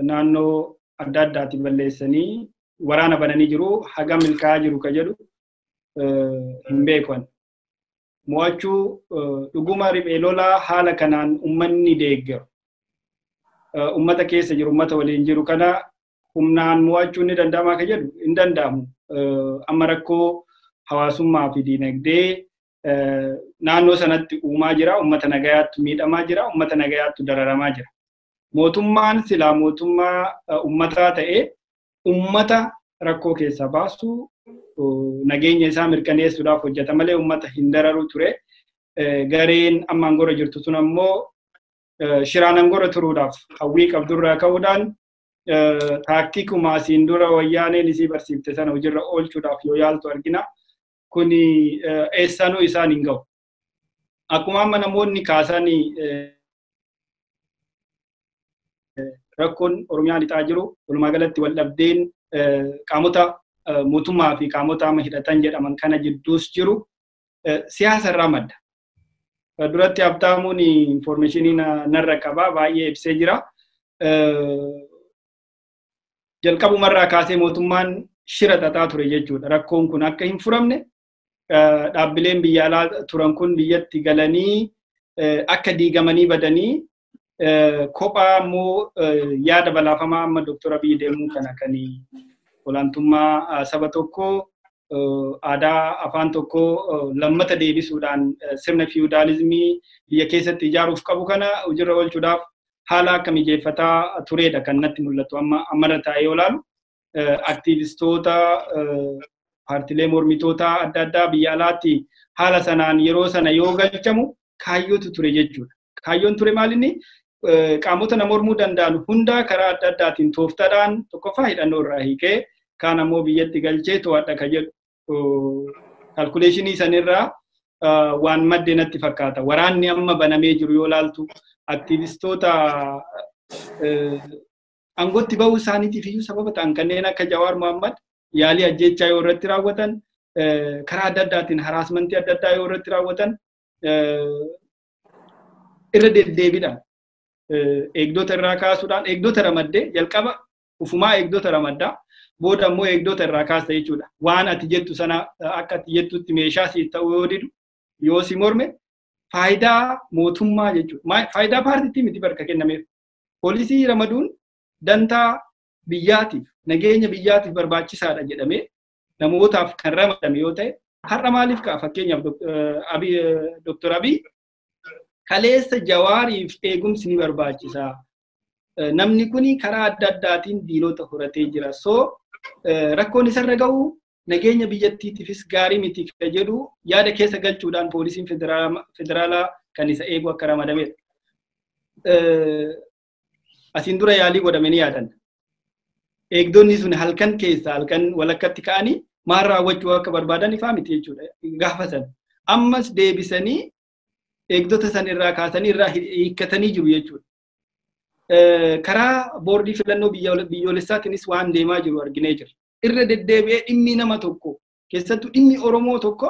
naannoo adda addaatti balleessanii waraana bananii jiru. Haga milkaa'aa jiru ka jedhu hin beekan. Mo'achuu dhuguma riphee lolaa haala kanaan uummanni deeggaru. Uummata keessa jiru, uummata waliin jiru kana humnaan mo'achuun ni danda'amaa ka jedhu hin danda'amu. Amma rakkoo hawaasummaa fi diinagdee naannoo sanatti uumaa jira. Uummata nagayaatti miidhamaa jira. Uummata nagayaatti dararamaa jira. Mootummaan silaa mootummaa uummataa ta'ee uummata rakkoo keessaa baasu nageenya isaa mirkaneessuudhaaf hojjeta malee uummata hin dararu ture. Gareen amma angora jirtu sun ammoo shiraan angora turuudhaaf hawwii qabdurraa ka'uudhaan taaktikuma asiin dura wayyaaneen isii barsiifte sana hojiirra oolchuudhaaf yoo yaaltu argina. Kuni eessaanuu isaan hin ga'u. Akkuma amma namoonni kaasanii rakkoon Oromiyaa lixaa jiru walumaa galatti wal dhabdeen qaamota mootummaa fi qaamota amma hidhatan jedhaman kana jidduus jiru siyaasa irraa madda. Duratti Habtaamuun infoormeeshinii narra qaba baay'ee ibsee jira. Jalqabumarraa kaasee mootummaan shira xaxaa ture jechuudha. Rakkoon kun akka hin furamne dhaabbileen biyya alaa turan kun biyyatti galanii akka diigamanii badanii kophaa immoo yaada balaafamaa amma Dooktor Abiyyi deemuu kana kan olaantummaa saba tokkoo aadaa afaan tokkoo lammata deebisuudhaan sirna fiwudaalizimii biyya keessatti ijaaruuf qabu kana hojiirra oolchuudhaaf haala akka mijeeffataa turedha kan natti mul'atu amma ammarra taa'ee yoo ilaalu aktiivistoota paartilee mormitoota adda addaa biyya alaatti haala sanaan yeroo sana yoo galchamu kaayyootu ture jechuudha. Kaayyoon ture maal inni qaamota nama mormuu danda'an hundaa karaa adda addaatiin tooftaadhaan tokkoffaa hidhannoo irraa hiikee kaan ammoo biyyatti galchee to'adha ka jedhu kaalkuleeshinii sanirraa waan madde natti fakkaata. Waraanni amma banamee jiru yoo ilaaltu aktiivistoota aangootti bahuu isaaniitiif iyyuu sababa ta'an kanneen akka Jawaar Mohammad yaalii ajjeechaa yoo irratti raawwatan karaa adda addaatiin haraasmentii adda addaa yoo irratti raawwatan irra deddeebiidhaan eegdota irraa kaasuudhaan eegdota ramaddee jalqaba ufumaa eegdota ramaddaa booda immoo eegdota irraa kaasta jechuudha. Waan ati jettu sana akka ati jettutti meeshaa siif ta'uu yoo didu yoo si morme faayidaa mootummaa jechuudha. Faayidaa paartiitti miti bakka kennameef. Poolisii ramaduun dantaa biyyaatiif nageenya biyyaatiif barbaachisaadha jedhamee namootaaf kan ramadame yoo ta'e har'a maaliif ka'a fakkeenyaaf Dooktor Abiy kaleessa Jawaariif eegumsi ni barbaachisa. Namni kuni karaa adda addaatiin diinota horatee jira. So rakkoon isarra ga'u nageenya biyyattiitiifis gaarii miti kan jedhu yaada keessa galchuudhaan poolisiin federaalaa kan isa eegu akka ramadamedha. Asiin dura yaalii godhame ni yaadanna. Eegdonni sun halkan keessa halkan walakkatti ka'anii Maal raawwachuu akka barbaadan ifaa miti jechuudha gaafa sana. Ammas deebisanii eegdota san irraa kaasanii irraa hiikkatanii jiru jechuudha. Karaa boordii filannoo biyyoolessaatiinis waan deemaa jiru arginee jira. Irra deddeebi'ee dhimmi nama tokko keessattuu dhimmi Oromoo tokko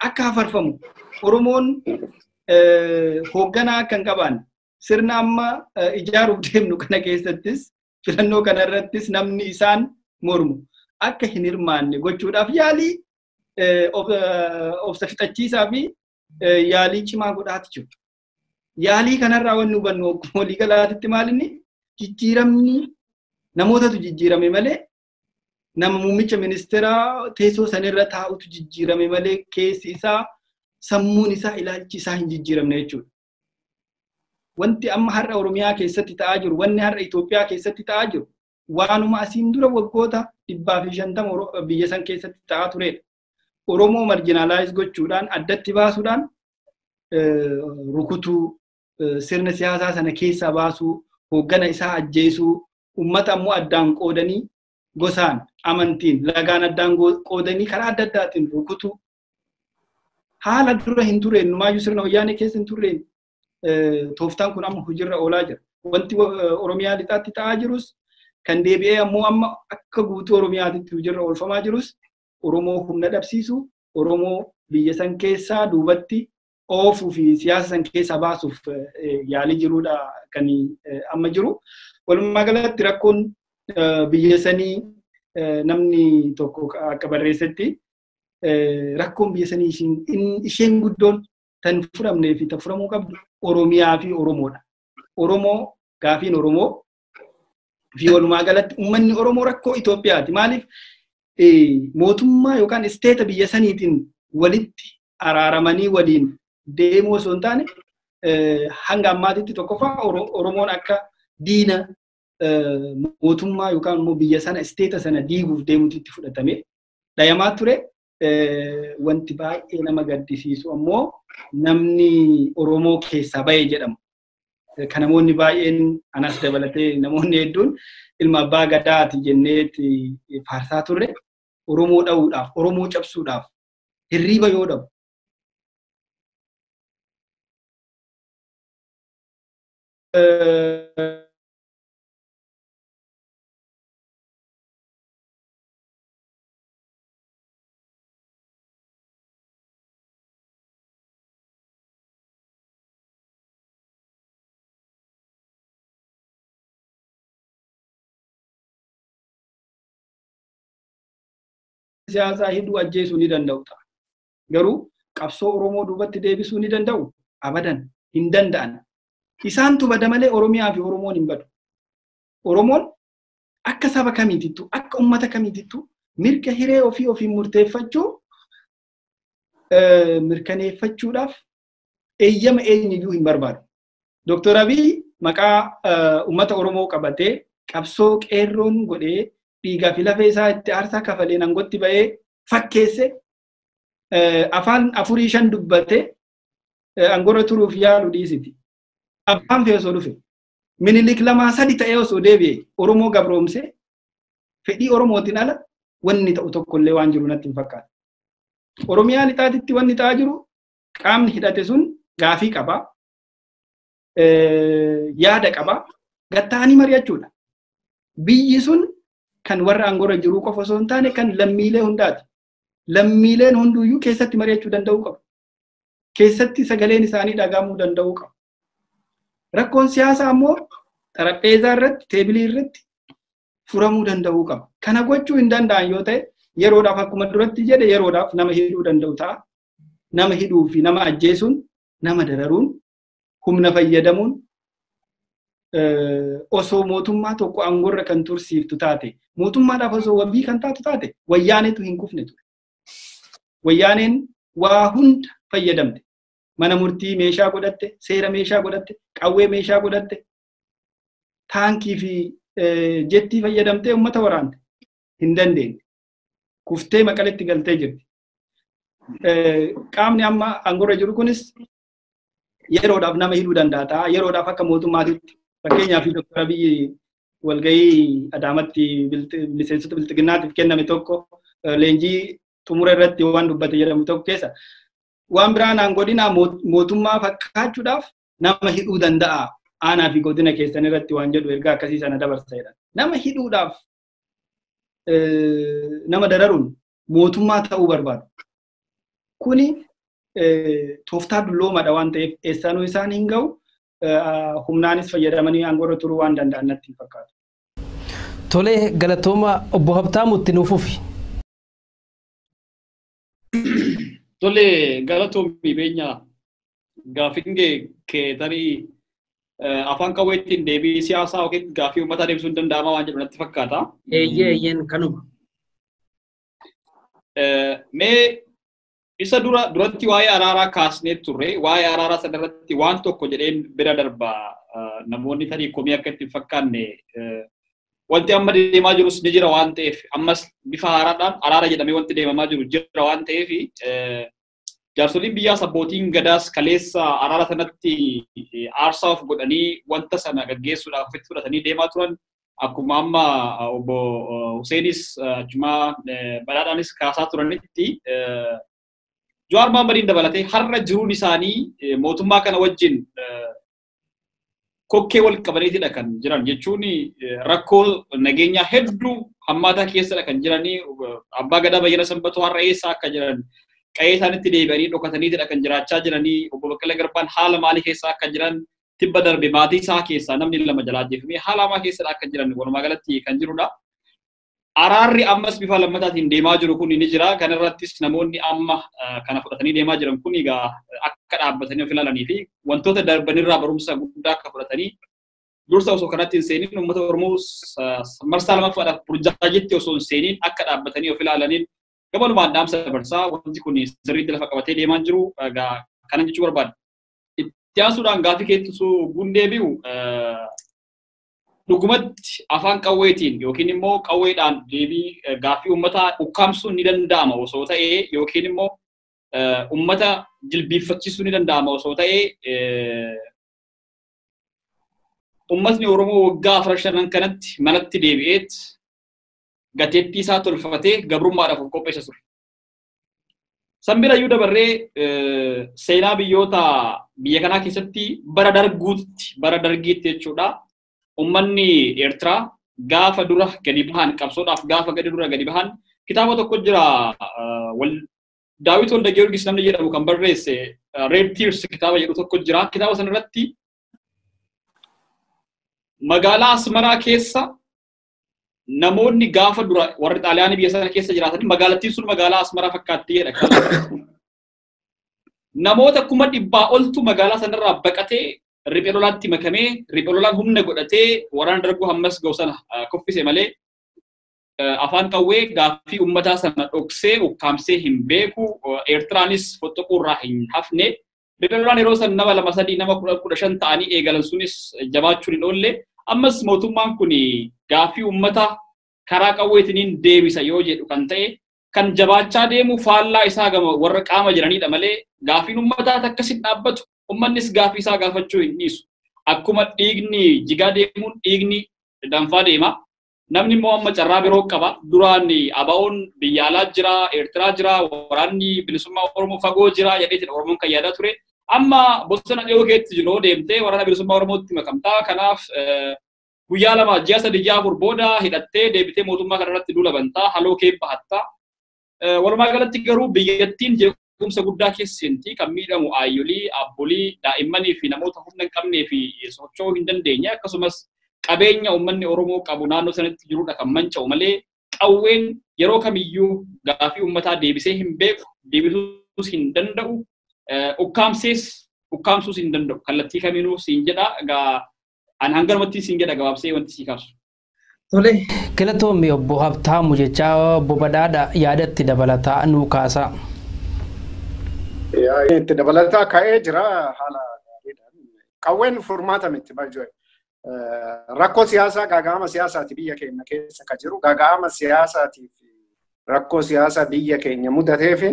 akka hafarfamu Oromoon hoogganaa akka hin qabaanne sirna amma ijaaruuf deemnu kana keessattis filannoo kanarrattis namni isaan mormu akka hin hirmaanne gochuudhaaf yaalii obsa fixachiisaa fi yaalii cimaa godhaati jiru. Yaalii kanarraa wanni hubannu akkuma waliigalaatitti maal inni jijjiiramni namootatu jijjiirame malee nama muummicha ministeeraa teessoo sanirra taa'utu jijjiirame malee keessi isaa sammuun isaa ilaalchi isaa hin jijjiiramne jechuudha. Wanti amma har'a Oromiyaa keessatti ta'aa jiru, wanni har'a Itoophiyaa keessatti ta'aa jiru waanuma asiin dura waggoota 150 biyya san keessatti ta'aa turedha. Oromoo marjinaalaayiz gochuudhaan addatti baasuudhaan rukutuu, sirna siyaasaa sana keessaa baasuu, hooggana isaa ajjeesuu, uummata ammoo addaan qoodanii gosaan, amantiin, lagaan addaan qoodanii karaa adda addaatiin rukutuu. Haala dura hin tureen, numaayyuu sirna wayyaanee keessa hin tureen tooftaan kun amma hojiirra oolaa jira. Wanti Oromiyaa lixaatti ta'aa jirus kan deebi'ee ammoo amma akka guutuu Oromiyaatti hojiirra oolfamaa jirus Oromoo humna dhabsiisu, Oromoo biyya san keessaa duubatti oofuu fi siyaasa san keessaa baasuuf yaalii jiruudha kan amma jiru. Walumaa galatti rakkoon biyya sanii namni tokko akka barreessetti rakkoon biyya sanii isheen guddoon tan furamnee fi tan furamuu qabdu Oromiyaa fi Oromoodha. Oromoo gaafiin Oromoo fi walumaa galatti uummanni Oromoo rakkoo Itoophiyaati. Maaliif mootummaa yookaan isteeta biyya saniitiin walitti araaramanii waliin deemuu osoo hin taane hanga ammaatitti tokkoffaa Oromoon akka diina mootummaa yookaan immoo biyya sana isteeta sana diiguuf deemuutti itti fudhatame dhayamaa ture. Wanti baay'ee nama gaddisiisu ammoo namni Oromoo keessaa bahe jedhamu. Kan namoonni baay'een anas dabalatee namoonni hedduun ilma abbaa gadaati jenneetti faarsaa turre Oromoo dha'uudhaaf, Oromoo cabsuudhaaf hirriiba yoo dhabu. Siyaasaa hidhuu ajjeesuu ni danda'u ta'a. Garuu qabsoo Oromoo duubatti deebisuu ni danda'u? Abadan hin danda'an. Isaantu bada malee Oromiyaa fi Oromoon hin badu. Oromoon akka saba kamiitittu, akka uummata kamiitittu mirga hiree ofii ofiin murteeffachuu mirkaneeffachuudhaaf eeyyama eenyuyyuu hin barbaadu. Dooktor Abiy maqaa uummata Oromoo qabatee qabsoo qeerroon godhee dhiigaa fi lafee isaa itti aarsaa kafalee nangotti ba'ee fakkeesse afaan 4 5 dubbatee angora turuuf yaalu dhiisiti. Abbaan fee osoo dhufe Minilik 2 3 ta'ee osoo deebi'e Oromoo gabroomse fedhii Oromootiin ala wanni ta'u tokkollee waan jiru natti hin fakkaatu. Oromiyaa lixaatitti wanni ta'aa jiru qaamni hidhate sun gaafii qaba, yaada qaba, gatta'anii mari'achuudha. Biyyi sun kan warra angora jiruu qofa osoo hin taane kan lammiilee hundaati. Lammiileen hunduyyuu keessatti mari'achuu danda'uu qabu. Keessatti sagaleen isaanii dhagahamuu danda'uu qabu. Rakkoon siyaasaa ammoo xarapheezaa irratti, teebilii irratti furamuu danda'uu qaba. Kana gochuu hin danda'an yoo ta'e yeroodhaaf akkuma duratti jedhe yeroodhaaf nama hidhuu danda'u ta'a. Nama hidhuu fi nama ajjeesuun, nama dararuun, humna fayyadamuun osoo mootummaa tokko aangorra kan tursiiftu taate, mootummaadhaaf osoo wabii kan taatu taate, wayyaaneetu hin kufne ture. Wayyaaneen waa hunda fayyadamte. Mana murtii meeshaa godhatte, seera meeshaa godhatte, qawwee meeshaa godhatte, taankii fi jettii fayyadamtee uummata waraante hin dandeenye. Kuftee Maqaletti galtee jirti. Qaamni amma aangorra jiru kunis yeroodhaaf nama hidhuu danda'a ta'a. Yeroodhaaf akka mootummaatitti fakkeenyaaf Dooktar Abiyyi Walgahii Adaamatti miseensota bilxiginnaatiif kenname tokko leenjii xumura irratti waan dubbate jedhamu tokko keessa waan biraa naan godina mootummaa fakkaachuudhaaf nama hidhuu danda'a aanaa fi godina keessan irratti waan jedhu ergaa akkasii sana dabarsa jedhan. Nama hidhuudhaaf nama dararuun mootummaa ta'uu barbaadu. Kuni tooftaa dulloomaadha waan ta'eef eessaanuu isaan hin ga'u humnaanis fayyadamanii aangoorra turuu waan danda'an natti hin fakkaatu. Tole galatooma obbo Habtaamutti nuuf fufi. Tole galatoomii beenya gaafiin kee tarii afaan qawweettiin deebii siyaasaa yookiin gaafii uummataa deebisuun hin danda'ama waan jedhu natti fakkaata. Eeyyee eeyyeen kanuma. Mee isa duratti waa'ee araaraa kaasnee turre waa'ee araaraa sana irratti waan tokko jedheen bira darba namoonni tarii komii akka itti hin fakkaanne wanti amma deemaa jirus ni jira waan ta'eef ammas bifa haaraadhaan araara jedhamee wanti deemamaa jiru jira waan ta'eef jaarsoliin biyyaas abbootiin gadaas kaleessa araara sanatti aarsaa of godhanii wanta sana gaggeessuudhaaf ofitti fudhatanii deemaa turan akkuma amma obbo Huseenis achuma badhaadhaanis kaasaa turanitti Jawaar Mahaammadiin dabalatee har'a jiruun isaanii mootummaa kana wajjin kokkee wal qabaniitidha kan jiran jechuun rakkoo nageenyaa hedduu hammaataa keessadha kan jiranii abbaa gadaa Bayyana Sanbatoo har'a eessa akka jiran qe'ee isaanitti deebi'anii dhokataniitidha kan jiraachaa jiranii obbo Baqqalaa Garbaan haala maalii keessa akka jiran tibba darbe maatii isaa keessaa namni lama jalaa ajjeefamee haala hamaa keessadha akka jiran walumaa galatti kan jirudha. Araarri ammas bifa lammataatiin deemaa jiru kun ni jira. Kanarrattis namoonni amma kana fudhatanii deemaa jiran kun egaa akka dhaabbatanii of ilaalanii fi wantoota darbanirraa barumsa guddaa akka fudhatanii dursa osoo kanatti hin seeniin uummata Oromoo marsaa lammaffaadhaaf burjaajitti osoo hin seeniin akka dhaabbatanii of ilaalaniin gabalumaan dhaamsa dabarsaa wanti kun sirriitti lafa qabatee deemaa jiru egaa kanan jechuu barbaada. Itti aansuudhaan gaafii keettisuu gundee bi'u dhugumatti afaan qawweetiin yookiin immoo qawweedhaan deebii gaaffii uummataa ukkaamsuun ni danda'ama osoo ta'ee yookiin immoo uummata jilbiiffachiisuun ni danda'ama osoo ta'ee uummatni Oromoo waggaa 45 kanatti manatti deebi'eet gateettii isaa tolfatee gabrummaadhaaf of qopheessa ture. Sanbira iyyuu dabarree seenaa biyyoota biyya kanaa keessatti bara dargiitti jechuudha. Uummanni Eertiraa gaafa dura gadi bahan qabsoodhaaf gaafa gadi dura gadi bahan kitaaba tokko jira Daawit Walda Giyoorgis namni jedhamu kan barreesse Red Tears kitaaba jedhu tokko jira. Kitaaba sana irratti magaalaa Asmaraa keessa namoonni gaafa dura warri Xaaliyaanii biyya sana keessa jiraatanii magaalattiin sun magaalaa Asmaraa fakkaatti jedha. Namoota 100,000 oltu magaalaa sanarraa baqatee riphee lolaatti makamee riphee lolaan humna godhatee waraana darguu hammas ga'u sana kuffise malee afaan qawwee gaaffii uummataa sana dhoksee ukkaamsee hin beeku. Eertiraanis fottoquurraa hin hafne. Riphee lolaan yeroo sana nama 2 3 nama 10 15 ta'anii eegalan sunis jabaachuun hin oolle. Ammas mootummaan kun gaaffii uummataa karaa qawweetiniin deebisa yoo jedhu kan ta'e kan jabaachaa deemu faallaa isaa gama warra qaama jiranidha malee gaaffiin uummataa akkasin dhaabbatu. Uummannis gaaffii isaa gaafachuu hin dhiisu. Akkuma dhiigni jigaa deemuun dhiigni danfaa deema. Namni immoo amma carraa biroo qaba. Duraan ABO'n biyya alaa jira, Eertiraa jira, waraanni bilisummaa Oromoo fagoo jira jedheetiin Oromoon kan yaadaa ture. Amma bosona dhiyoo keetti jiru deemtee waraana bilisummaa Oromootti makamtaa. Kanaaf guyyaa 2 ji'a 3 ji'a 4 booda hidhattee deebitee mootummaa kanarratti duula bantaa, haloo kee bahattaa. Walumaa galatti garuu biyyattiin jeequmsa guddaa keessa seenti kan miidhamu aayolii, abbolii, daa'immanii fi namoota humna hin qabnee fi socho'uu hin dandeenye akkasumas qabeenya uummanni Oromoo qabu naannoo sanatti jirudha kan manca'u malee qawween yeroo kamiyyuu gaaffii uummataa deebisee hin beeku, deebisuus hin danda'u, ukkaamsuus hin danda'u. Kallattii kamiinuu siin jedha egaa ani hanganumatti siin jedha gabaabsee wanti sii kaasu. Tole galatoomii obbo Habtaamu jechaa obbo Badhaadha yaadatti dabalataa nuu kaasaa. Itti dabalataa ka'ee jira haala gaariidhaan. Qawween furmaata miti baay'ee. Rakkoo siyaasaa gaaga'ama siyaasaati biyya keenya keessa kan jiru. Gaaga'ama siyaasaatiif rakkoo siyaasaa biyya keenya mudatee fi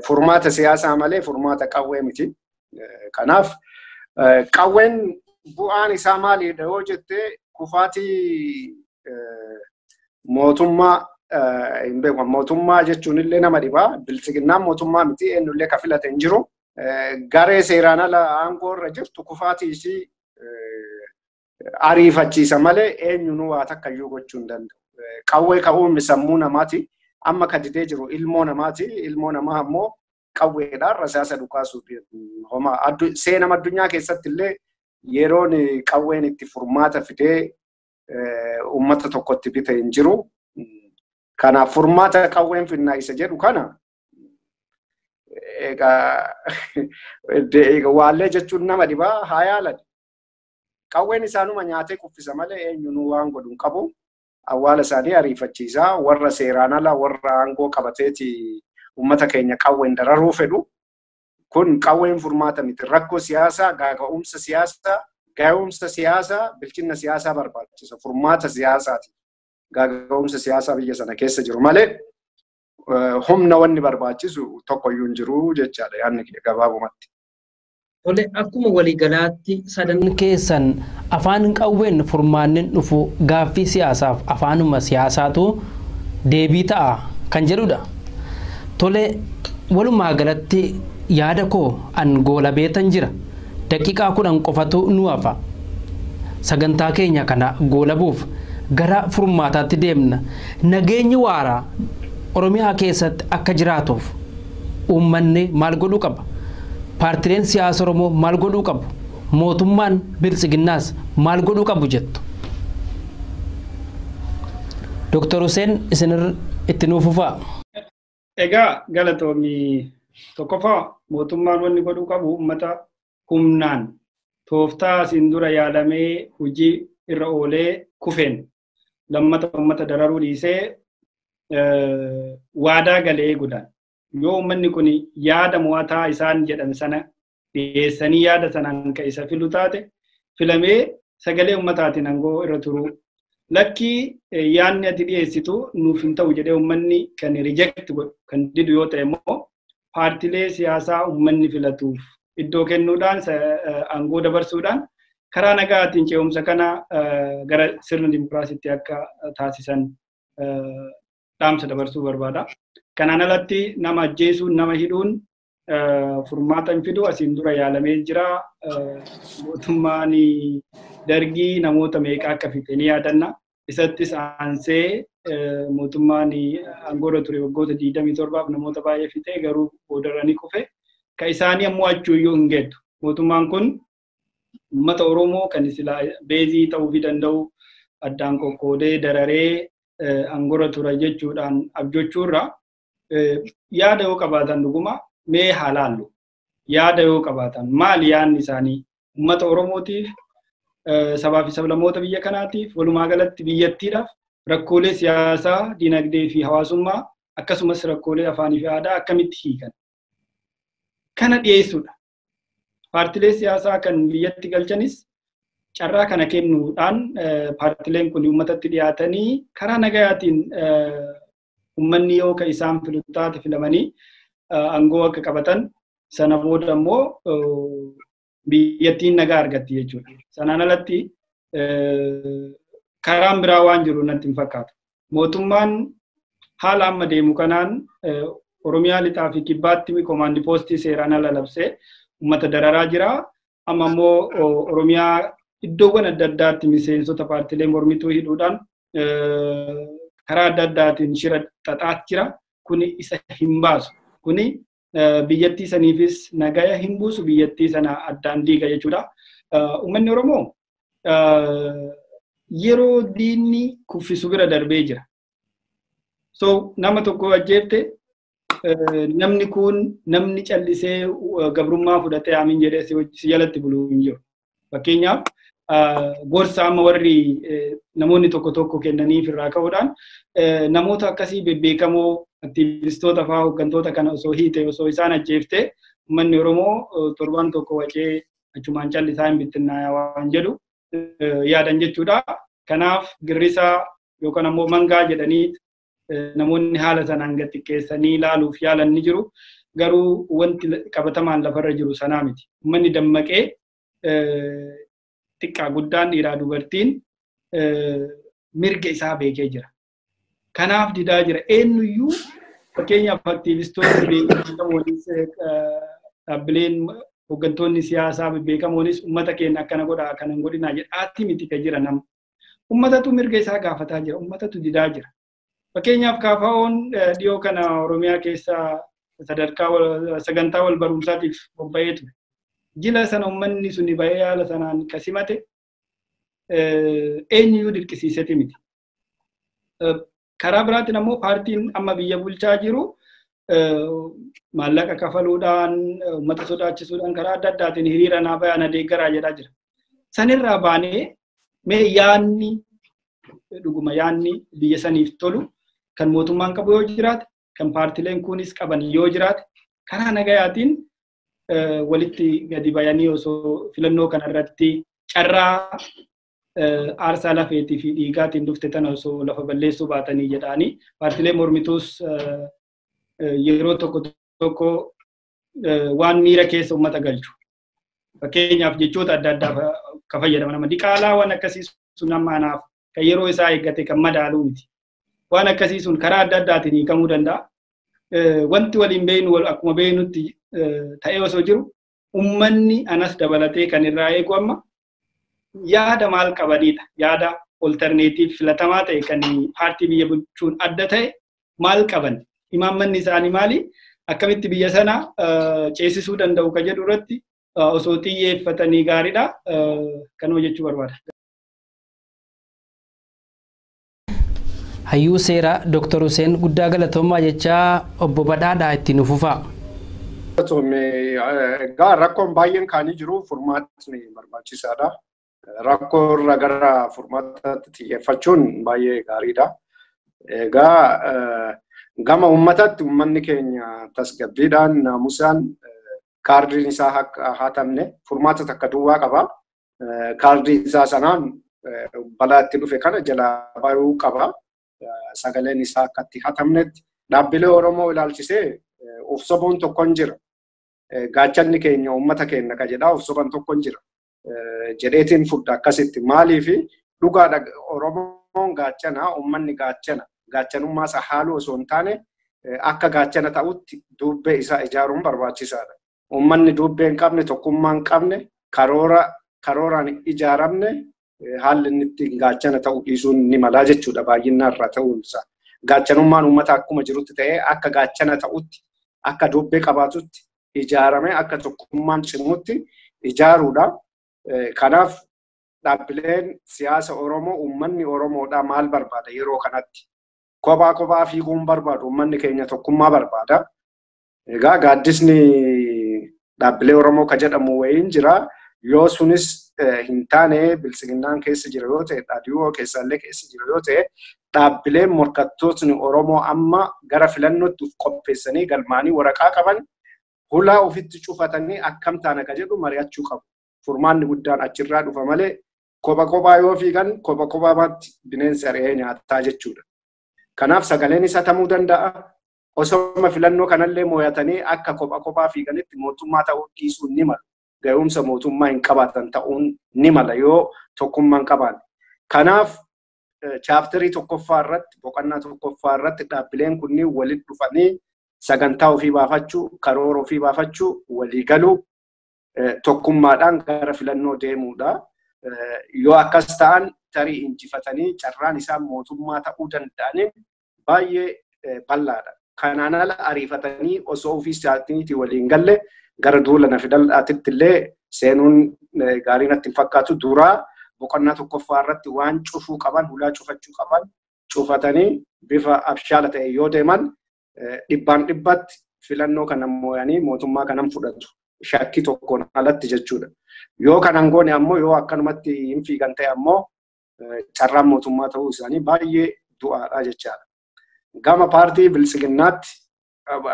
furmaata siyaasaa malee furmaata qawwee miti. Kanaaf qawween bu'aan isaa maalidha yoo jette Kufaatii mootummaa hin beeku. Mootummaa jechuun illee nama dhibaa. Biltsiginnaan mootummaa miti, eenyullee ka filate hin jiru. Garee seeraan ala aangoo irra jirtu kufaatii ishii ariifachiisa malee eenyunuu waa takka iyyuu gochuu hin danda'u. Qawwee ka'uun sammuu namaati. Amma ka didee jiru ilmoo namaati. Ilmoo namaa ammoo qawweedhaan rasaasa dhukaasuuf homaa. Seenama addunyaa keessatti illee yeroon qawween itti furmaata fidee uummata tokkotti bite hin jiru. Kanaaf furmaata qawween finnaa isa jedhu kana egaa waallee jechuun nama dhibaa haa yaalan. Qawween isaanuma nyaatee kuffisa malee eenyunuu waan godhu hin qabu. Awwaala isaanii ariifachiisaa warra seeraan ala warra aangoo qabateeti uummata keenya qawween dararuu fedhu. Kun qawween furmaata miti. Rakkoo siyaasaa, gaaga'umsa siyaasaa, ga'umsa siyaasaa, bilchinna siyaasaa barbaachisa. Furmaata siyaasaati. Gaaga'umsa siyaasaa biyya sana keessa jiru malee humna wanni barbaachisu tokkoyyuu hin jiru jechaadha yaadni kiyya gabaabumatti. Tole, akkuma waliigalaatti sadan keessan afaan qawween furmaanni dhufu gaaffii siyaasaaf afaanuma siyaasaatu deebii ta'a kan jedhudha. Tole, walumaa galatti yaada koo an goolabeetan jira. Daqiiqaa 10 qofatu nu hafa. Sagantaa keenya kana goolabuuf gara furmaataatti deemna. Nageenyi waaraa Oromiyaa keessatti akka jiraatuuf uummanni maal godhuu qaba? Paartileen siyaasa Oromoo maal godhuu qabu? Mootummaan biltsiginnaas maal godhuu qabu jettu? Dooktar Hussein, isin itti nuuf fufaa. Egaa galatoomii. Tokkoffaa, mootummaan wanni godhuu qabu uummata humnaan tooftaa asiin dura yaalamee hojii irra oolee kufeen lammata uummata dararuu dhiisee waadaa galee eeguudhaan yoo uummanni kun yaada mo'ataa isaan jedhan sana dhiyeessanii yaada sanaan kan isa filu taate filamee sagalee uummataatiin aangoo irra turuu. Lakkii, yaadni ati dhiyeessitu nuuf hin ta'u jedhee uummanni kan reject godhu, kan didu yoo ta'e immoo paartilee siyaasaa uummanni filatuuf iddoo kennuudhaan aangoo dabarsuudhaan karaa nagaatiin ce'umsa kana gara sirna dimokiraasiitti akka taasisan dhaamsa dabarsuu barbaada. Kanaan alatti nama ajjeesuun, nama hidhuun furmaata hin fidu. Asiin dura yaalamee jira. Mootummaan dargii namoota meeqa akka fixe ni yaadanna. Isattis aansee mootummaan aangoorra ture waggoota 27 namoota baay'ee fixe, garuu boodarra ni kufe. Ka isaanii ammoo achuuyyuu hin geettu. Mootummaan kun uummata Oromoo kan silaa beezii ta'uufii danda'u addaan qoqqoodee dararee aangoorra tura jechuudhaan abjochuurra yaada yoo qabaatan dhuguma mee haa laallu. Yaada yoo qabaatan maali yaadni isaanii uummata Oromootiif, sabaa fi sablammoota biyya kanaatiif, walumaa galatti biyyattiidhaaf rakkoolee siyaasaa, dinagdee fi hawaasummaa akkasumas rakkoolee afaanii fi aadaa akkamitti hiikan? Kana dhiyeessuudha. Paartilee siyaasaa kan biyyatti galchanis carraa kana kennuudhaan paartileen kun uummatatti dhiyaatanii karaa nagayaatiin uummanni yoo ka isaan filu taate filamanii aangoo akka qabatan, sana booda immoo biyyattiin nagaa argatti jechuudha. Sanaan alatti karaan biraa waan jiru natti hin fakkaatu. Mootummaan haala amma deemu kanaan Oromiyaa lixaa fi kibbaatti komaandi poostii seeraan ala labsee uummata dararaa jira. Amma immoo Oromiyaa iddoowwan adda addaatti miseensota paartilee mormituu hidhuudhaan karaa adda addaatiin shira xaxaa jira. Kuni isa hin baasu. Kuni biyyattii saniifis nagaya hin buusu, biyyattii sana addaan diiga jechuudha. Uummanni Oromoo yeroo diinni kuffisu bira darbee jira. So nama tokko ajjeefte namni kun namni callisee gabrummaa fudhatee amiin jedhee si jalatti buluu hin jiru. Fakkeenyaaf, gorsa amma warri namoonni tokko tokko kennaniif irraa ka'uudhaan namoota akkasii bebbeekamoo aktivistoota fa'aa hooggantoota kana osoo hiite, osoo isaan ajjeefte, uummanni Oromoo torban tokko wacee achumaan callisaa hin bittinnaayaa waan jedhu yaadan jechuudha. Kanaaf girrisaa yookaan ammoo mangaa jedhanii namoonni haala sanaan gad xiqqeessanii ilaaluuf yaalan ni jiru. Garuu wanti qabatamaan lafarra jiru sanaa miti. Uummanni dammaqee xiqqaa guddaan, dhiiraa dubartiin mirga isaa beekee jira. Kanaaf didaa jira. Eenyuyyuu fakkeenyaaf aktiivistoonni beekamoonis dhaabbileen hooggantoonni siyaasaa beekamoonis uummata keenya akkana godhaa akkana hin godhinaa jedhaatti miti kan jira nama. Uummatatu mirga isaa gaafataa jira. Uummatatu didaa jira. Fakkeenyaaf KFO'n dhiyoo kana Oromiyaa keessa sadarkaa sagantaa wal barumsaatiif bobba'ee ture. Jila sana uummanni suni ba'ee haala sanaan kasimate eenyuyyuu dirqisiiseeti miti. Karaa biraatiin ammoo paartiin amma biyya bulchaa jiru maallaqa kafaluudhaan uummata sodaachisuudhaan karaa adda addaatiin hiriira naa bayaa na deeggaraa jedhaa jira. Sanirraa baanee mee yaanni dhuguma yaanni biyya saniif tolu kan mootummaan qabu yoo jiraate kan paartileen kunis qaban yoo jiraate karaa nagayaatiin walitti gadi bayanii osoo filannoo kanarratti carraa aarsaa lafeetii fi dhiigaatiin dhufte tana osoo lafa balleessuu baatanii jedhaanii paartilee mormituus yeroo tokko tokko waan miira keessa uummata galchu. Fakkeenyaaf jechoota adda addaa ka fayyadaman nama diqaalaa waan akkasii sun amma anaaf kan yeroo isaa eeggate kan madaaluu miti. Waan akkasii sun karaa adda addaatiin hiikamuu danda'a. Wanti waliin beeknu akkuma beeknutti ta'ee osoo jiru uummanni anas dabalatee kan irraa eegu amma yaada maal qabanidha. Yaada olterneetiif filatamaa ta'e kan paartii biyya bulchuun adda ta'e maal qaban? Imaammanni isaanii maali? Akkamitti biyya sana ceesisuu danda'u ka jedhu irratti osoo xiyyeeffatanii gaariidha. Kanuma jechuu barbaada. Hayyuu seeraa Dr. Hussein guddaa galatoomaa jechaa obbo Badhaadhaa itti nu fufaa. Egaa rakkoon baay'een kaanii jiru furmaatni barbaachisaadha. Rakkoo irra gara furmaataatti xiyyeeffachuun baay'ee gaariidha. Egaa gama uummataatti uummanni keenya tasgabbiidhaan naamusaan kaardiin isaa akka hatamne furmaata takka duwwaa qaba. Kaardii isaa sanaan balaa itti dhufe kana jalaa bayuu qaba. Sagaleen isaa akka itti hatamnetti dhaabbilee Oromoo ilaalchisee of sobuun tokko hin jira. Gaachanni keenya uummata keenya ka jedhaa of soban tokko hin jira. Jedheetiin fudda akkasitti maaliifi dhugaadha Oromoon gaachana uummanni gaachana gaachanummaa isaa haaluu osoo hin taane akka gaachana ta'utti duubbee isaa ijaaruun barbaachisaadha. Uummanni duubbee hin qabne tokkummaa hin qabne karooraan ijaaramne haalli inni ittiin gaachana ta'uu dhiisuun ni malaa jechuudha baay'inaan irraa ta'uun isaa. Gaachanummaan uummata akkuma jirutti ta'ee akka gaachana ta'utti akka duubbee qabaatutti ijaarame akka tokkummaan cimutti ijaaruudha. Kanaaf dhaabbileen siyaasa Oromoo uummanni Oromoodhaa maal barbaada yeroo kanatti? Kophaa kophaa fiiguun barbaadu uummanni keenya tokkummaa barbaada. Egaa gaaddisni dhaabbilee Oromoo ka jedhamu wayiin jira. Yoo sunis hin taane bilisiginnaan keessa jira yoo ta'e dhaadhiyoo keessaallee keessa jira yoo ta'e dhaabbileen morkattootni Oromoo amma gara filannootti of qopheessanii galmaanii waraqaa qaban hulaa ofitti cufatanii akkam taana ka jedhu mari'achuu qabu. Furmaanni guddaan achirraa dhufa malee kopha kophaa yoo fiigan kopha kophaatti bineensi ari'ee nyaataa jechuudha. Kanaaf sagaleen isa tamuu danda'a. Osoma filannoo kanallee mooyatanii akka kopha kophaa fiiganitti mootummaa ta'uu dhiisuun ni mala. Ga'umsa mootummaa hin qabaatan ta'uun ni mala yoo tokkummaa hin qabaanne. Kanaaf chaaptarii tokkoffaa irratti boqonnaa tokkoffaa irratti dhaabbileen kunniin walitti dhufanii sagantaa ofii baafachuu, karoora ofii baafachuu, walii galuu tokkummaadhaan gara filannoo deemuudha. Yoo akkas ta'an tarii injifatanii carraan isaan mootummaa ta'uu danda'aniin baay'ee bal'aadha. Kanaan ala ariifatanii osoo ofii isaaniitii waliin galle gara duula na fidal'aatitti illee seenuun gaarii natti hin fakkaatu. Duraa boqonnaa tokkoffaa irratti waan cufuu qaban, hulaa cufachuu qaban cufatanii bifa abshaala ta'e yoo deeman dhibbaan dhibbatti filannoo kana mooyanii mootummaa kanan fudhatu. Shakkii tokkoon alatti jechuudha. Yoo kanan goone ammoo yoo akkanumatti hin fiigan ta'e ammoo carraan mootummaa ta'uu isaanii baay'ee du'aadha jechaadha. Gama paartii bilisiginnaatti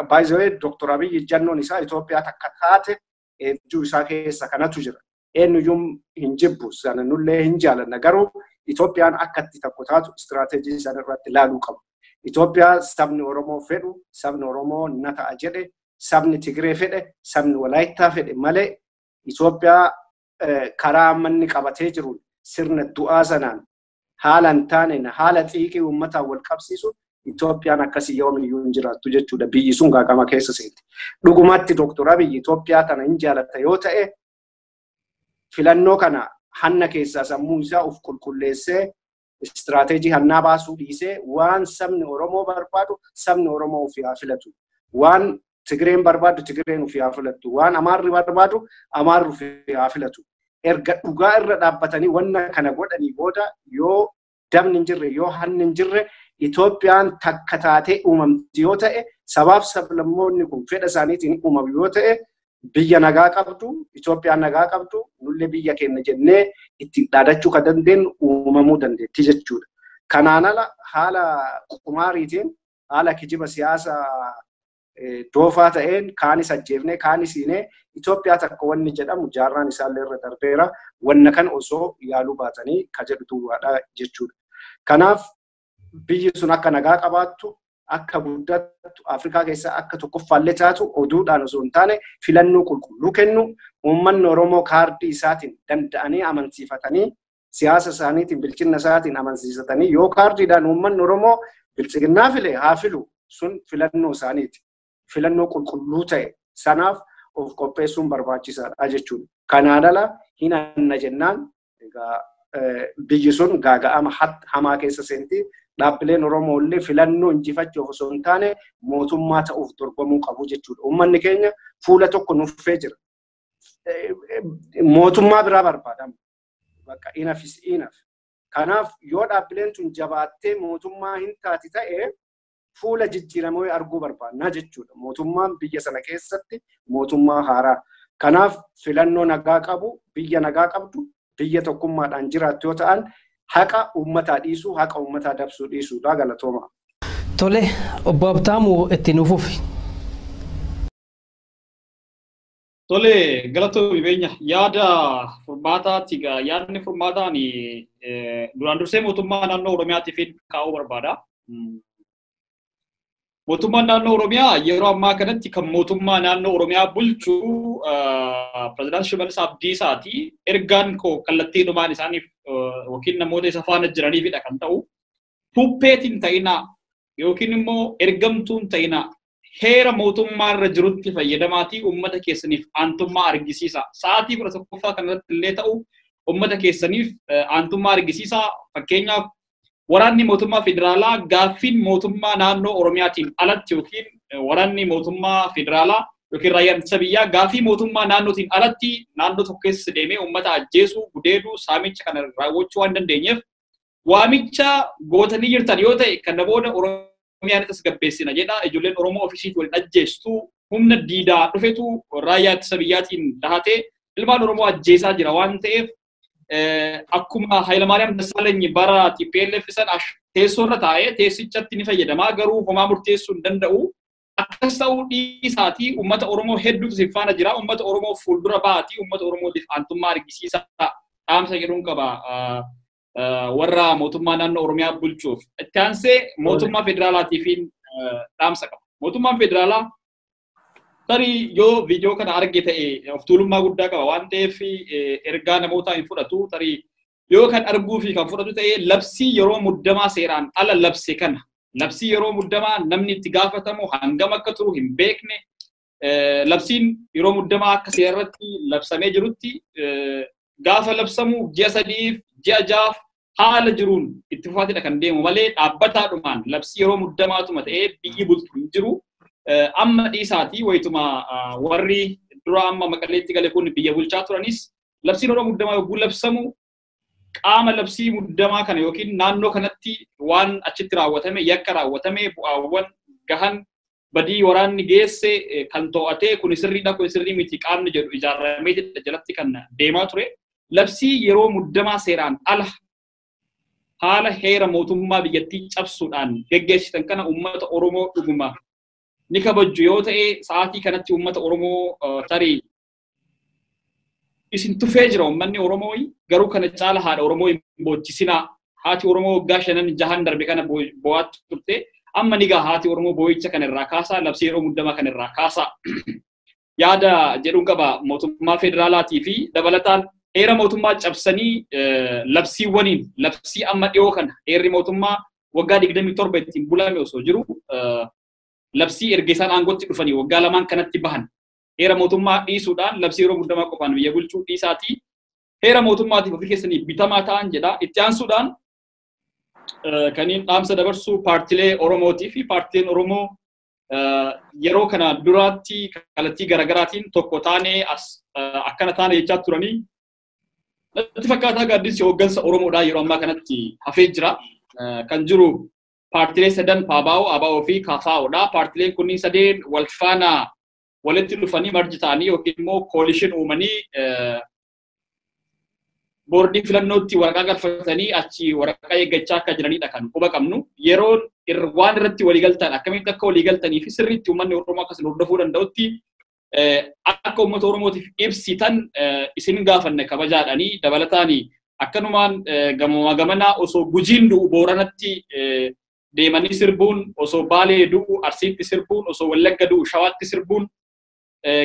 baay'ee Dr. Abiyyi ijjannoon isaa Itoophiyaa takka taate eebjuu isaa keessa kanatu jira. Eenyuyyuu hin jibbu sana nullee hin jaalanna garuu Itoophiyaan akka itti tokko taatu istiraateejii sana irratti ilaaluu qabu. Itoophiyaa sabni Oromoo fedhu, sabni Oromoo na ta'a jedhe, sabni Tigree fedhe, sabni Walaayittaa fedhe malee Itoophiyaa karaa manni qabatee jiru sirna du'aa sanaan haala hin taaneen haala xiiqii uummataan wal qabsiisu Itoophiyaan akkasii yoomiyyuu hin jiraattu jechuudha. Biyyi sun gaagama keessa seenti. Dhugumatti Dooktor Abiyyi Itoophiyaa tana hin jaalatta yoo ta'e filannoo kana hanna keessaa sammuu isaa of qulqulleessee istiraateejii hannaa baasuu dhiisee waan sabni Oromoo barbaadu sabni Oromoo ofii haa filatu. Waan Tigreen barbaadu Tigreen ofii haa filattu. Waan Amaarri barbaadu Amaarri ofii haa filatu. Erga dhugaa irra dhaabbatanii wanna kana godhanii booda yoo dabni hin jirre yoo hanni hin jirre Itoophiyaan takka taatee uumamti yoo ta'e sabaaf sablammoonni kun fedha isaaniitiin uumamu yoo ta'e biyya nagaa qabdu, Itoophiyaan nagaa qabdu, nullee biyya keenya jennee ittiin dhaadachuu kan dandeenyu uumamuu dandeetti jechuudha. Kanaan ala haala qumaariitiin haala kijiba siyaasaa doofaa ta'een kaanis ajjeefnee kaanis hiinee Itoophiyaa takka wanni jedhamu jaarraan isaallee irra darbeera wanna kan osoo yaaluu baatanii ka jedhu duwwaadha jechuudha. Kanaaf biyyi sun akka nagaa qabaattu akka guddattu Afrikaa keessaa akka tokkoffaallee taatu oduudhaan osoo hin taane filannoo qulqulluu kennu uummanni Oromoo kaardii isaatiin danda'anii amansiifatanii siyaasa isaaniitiin bilchina isaatiin amansiisatanii yoo kaardiidhaan uummanni Oromoo bilchiginnaa file haa filu sun filannoo isaaniiti. Filannoo qulqulluu ta'e sanaaf of qopheessuun barbaachisaadha jechuudha. Kanaan ala hin hanna jennaan egaa biyyi sun gaaga'ama hamaa keessa seenti. Dhaabbileen Oromoo illee filannoo injifachuuf osoo hin taane mootummaa ta'uuf dorgomuu qabu jechuudha. Uummanni keenya fuula tokko nuffee jira. Mootummaa biraa barbaadama. Bakka inafis inaf. Kanaaf yoo dhaabbileen tun jabaattee mootummaa hin taati ta'e fuula jijjiiramoo arguu barbaadna jechuudha. Mootummaan biyya sana keessatti mootummaa haaraa. Kanaaf filannoo nagaa qabu, biyya nagaa qabdu, biyya tokkummaadhaan jiraattu yoo ta'an haqa uummataa dhiisuu, haqa uummataa dabsuu dhiisuudha galatooma. Tole, obbo Habtaamuu itti nuuf fufi. Tole, galatoomi beenya yaada furmaataati egaa yaadni furmaataan duraan dursee mootummaa naannoo Oromiyaatiif kaa'uu barbaada. Mootummaan naannoo Oromiyaa yeroo ammaa kanatti kan mootummaa naannoo Oromiyaa bulchu pirezidaantii Shimallis Abdiisaati. Ergaan koo kallattiidhumaan isaaniif yookiin namoota isa faana jiraniifidha kan ta'u. Puppeetiin ta'inaa yookiin immoo ergamtuun ta'inaa heera mootummaa irra jirutti fayyadamaatii uummata keessaniif aantummaa argisiisa. Sa'aatii 11ffaa kanarratti illee ta'u uummata keessaniif aantummaa argisiisa. Fakkeenyaaf waraanni mootummaa federaalaa gaaffiin mootummaa naannoo Oromiyaatiin alatti yookiin waraanni mootummaa federaalaa yookiin raayyaan ittisa biyyaa gaaffii mootummaa naannootiin alatti naannoo tokko keessa deemee uummata ajjeesuu, gudeeduu, saamicha kana raawwachuu waan dandeenyeef waamicha gootanii jirtan yoo ta'e kana booda Oromiyaan tasgabbeessina jedha. Ijoolleen Oromoo ofiisiitti waliin ajjeestu humna diidaa dhufetu raayyaa ittisa biyyaatiin dahatee ilmaan Oromoo ajjeesaa jira waan ta'eef akkuma Hayilamaariyaam Dassaalany bara TPLF san teessoo irra taa'ee teessichatti ni fayyadamaa garuu homaa murteessuu hin danda'u. Akkas ta'uu dhiisaatii uummata Oromoo hedduutu si faana jira. Uummata Oromoo fuuldura ba'aatii uummata Oromootiif aantummaa argisiisaa dhaamsa jedhuun qaba warra mootummaa naannoo Oromiyaa bulchuuf. Itti aansee mootummaa federaalaatiif dhaamsa qaba. Mootummaan federaalaa tarii yoo viidiyoo kana arge ta'e of tuulummaa guddaa qaba waan ta'eef ergaa namootaa hin fudhatu. Tarii yoo kan arguu fi kan fudhatu ta'e labsii yeroo muddamaa seeraan ala labse kana labsii yeroo muddamaa namni itti gaafatamu hangam akka turu hin beekne labsiin yeroo muddamaa akka seerratti labsamee jirutti gaafa labsamu ji'a 3 ji'a 6 haala jiruun itti fufaatidha kan deemu malee dhaabbataadhumaan labsii yeroo muddamaatuma ta'ee biyyi bultu hin jiru. Amma dhiisaatii wayituma warri dura amma Maqaleetti gale kun biyya bulchaa turanis labsiin yeroo muddamaa yogguu labsamu qaama labsii muddamaa kana yookiin naannoo kanatti waan achitti raawwatame yakka raawwatame bu'aawwan gahan badii waraanni geesse kan to'atee kun sirriidha kun sirrii miti qaamni jedhu ijaaramee jalatti kan deemaa ture. Labsii yeroo muddamaa seeraan ala haala heera mootummaa biyyattii cabsuudhaan geggeessitan kana uummata Oromoo dhuguma ni kabajju yoo ta'e sa'aatii kanatti uummata Oromoo tarii isin tufee jira uummanni Oromoo garuu kana caala haadha Oromoo hin boochisinaa. Haati Oromoo waggaa 5 6 darbe kana bo'aatti turte amma ni gaha haati Oromoo boo'icha kana irraa kaasaa labsii yeroo muddamaa kana irraa kaasaa yaada jedhuun qaba mootummaa federaalaatii fi dabalataan Heera mootummaa cabsanii labsiiwwaniin labsii amma dhiyoo kana heerri mootummaa waggaa 27 ittiin bulame osoo jiru labsii erga isaan aangootti dhufanii waggaa lamaan kanatti bahan heera mootummaa dhiisuudhaan labsii yeroo muddamaa qofaan biyya bulchuu dhiisaatii heera mootummaatiif ofii keessanii bitamaa ta'an jedha. Itti aansuudhaan kaniin dhaamsa dabarsu paartilee Oromootii fi paartileen Oromoo yeroo kana duraatti kallattii garaagaraatiin tokko taanee akkana taane jechaa turanii natti fakkaataa gaaddisi hooggansa Oromoodhaa yeroo ammaa kanatti hafee jira. Kan jiru paartilee sadan PABO, ABO fi KFOdha. Paartileen kunniin sadeen wal faana walitti dhufanii marji ta'anii yookiin immoo koolishin uumanii boordii filannootti waraqaa galfatanii achi waraqaa eeggachaa akka jiranidha kan quba qabnu. Yeroon waan irratti waliigaltan akkamitti akka waliigaltanii fi sirriitti uummanni Oromoo akkas hordofuu danda'utti akka uummata Oromootiif ibsitan isin gaafanne kabajaadhanii dabalataanii akkanumaan gamoo gamanaa osoo Gujiin du'u Booranatti deemanii sirbuun, osoo Baalee du'u Arsiitti sirbuun, osoo Wallagga du'u Shawaatti sirbuun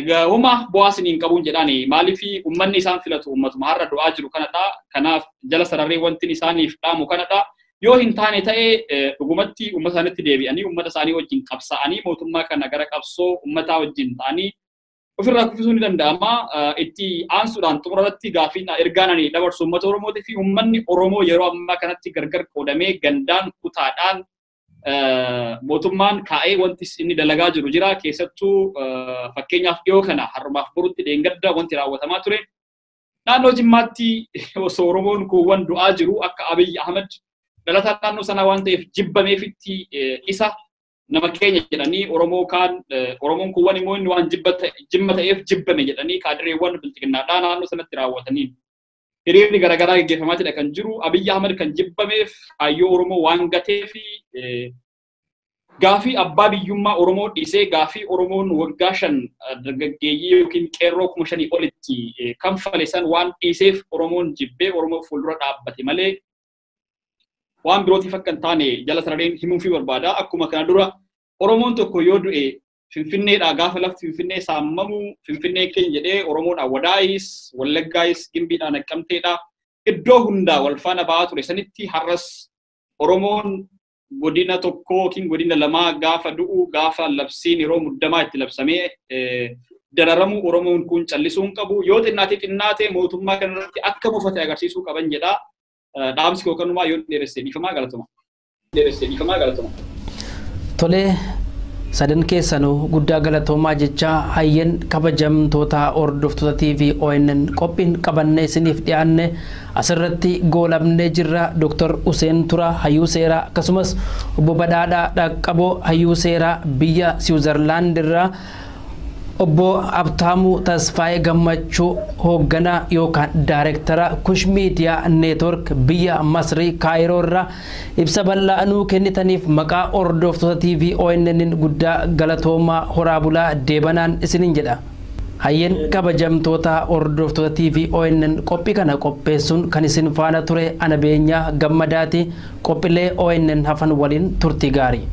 gahuma bu'aa isiniin qabuun jedhaani. Maaliif uummanni isaan filatu uummatuma har'a du'aa jiru kanadha. Kanaaf jala sararee wanti isaaniif dhaamu kanadha. Yoo hin taane ta'ee dhugumatti uummata isaaniitti deebi'anii uummata isaanii wajjin qabsaa'anii mootummaa kana gara qabsoo uummataa wajjin ta'anii ofirraa kuffisuun ni danda'ama. Itti aansuudhaan xumurarratti gaaffiin ergaan ani dabarsu uummata Oromootii fi uummanni Oromoo yeroo ammaa kanatti gargar qoodamee gandaan kutaadhaan mootummaan kaa'ee wanti inni dalagaa jiru jira. Keessattuu fakkeenyaaf dhiyoo kana har'umaaf borutti dheengadda wanti raawwatamaa ture. Naannoo Jimmaatti osoo Oromoon kuuwwan du'aa jiru akka Abiyyi Ahmed dhalataa naannoo sanaa waan ta'eef jibbameefitti isa nama keenya jedhanii Oromoo kaan Oromoon kuuwwan immoo inni waan jimma ta'eef jibbame jedhanii kaadireewwan bilxiginnaadhaa naannoo sanatti raawwatanii hiriirri garaagaraa gaggeeffamaatidha kan jiru. Abiyyi Ahmed kan jibbameef kaayyoo Oromoo waan gateef gaafii abbaa biyyummaa Oromoo dhiisee gaafii Oromoon waggaa 5 dargaggeeyyii yookiin qeerroo 5,000 olitti kanfale san waan dhiiseef Oromoon jibbee Oromoo fuuldura dhaabbate malee waan birootiif akka hin taane jala sarareen himuufii barbaada. Akkuma kana dura Oromoon tokko yoo du'e Finfinneedhaa gaafa lafti Finfinnee saamamu Finfinnee keenya jedhee Oromoon Awwadaayis, Wallaggaayis, Gimbiidhaa, Naqqamteedhaa iddoo hundaa wal faana ba'aa ture sanitti har'as Oromoon godina tokko yookiin godina lamaa gaafa du'u gaafa labsiin yeroo muddamaa itti labsamee dararamu Oromoon kun callisuu hin qabu. Yoo xinnaatee xinnaatee mootummaa kanarratti akka mufate agarsiisuu qaban jedha. Dhaamsi koo kanumaa yoo dheeresse dhiifamaa galatoma. Dheeresse dhiifamaa galatoma. Tolee sadan keessanuu guddaa galatoomaa jecha hayyeen kabajamtoota hordoftoota TV ONN qophiin qabannee isiniif dhiyaanne asirratti goolabnee jirra. Dr. Hussein Turaa hayyuu seeraa akkasumas obbo Badhaadhaa Dhaqqaboo hayyuu seeraa biyya Siwiizerlaand irraa obbo Abtaamuu Tasfaayee Gammachuu hoogganaa yookaan daayirektara Kush Miidiyaa Neetwork biyya Masrii Kaayiroo irraa ibsa bal'aa nuu kennitaniif maqaa hordoftoota TV ONN guddaa galatoomaa horaa bulaa deebanaan isiniin jedha. Hayyeen kabajamtoota hordoftoota TV ONN qophii kana qopheessuun kan isin faana ture ana Beenyaa Gammadaati. Qophiilee ONN hafan waliin turtii gaarii.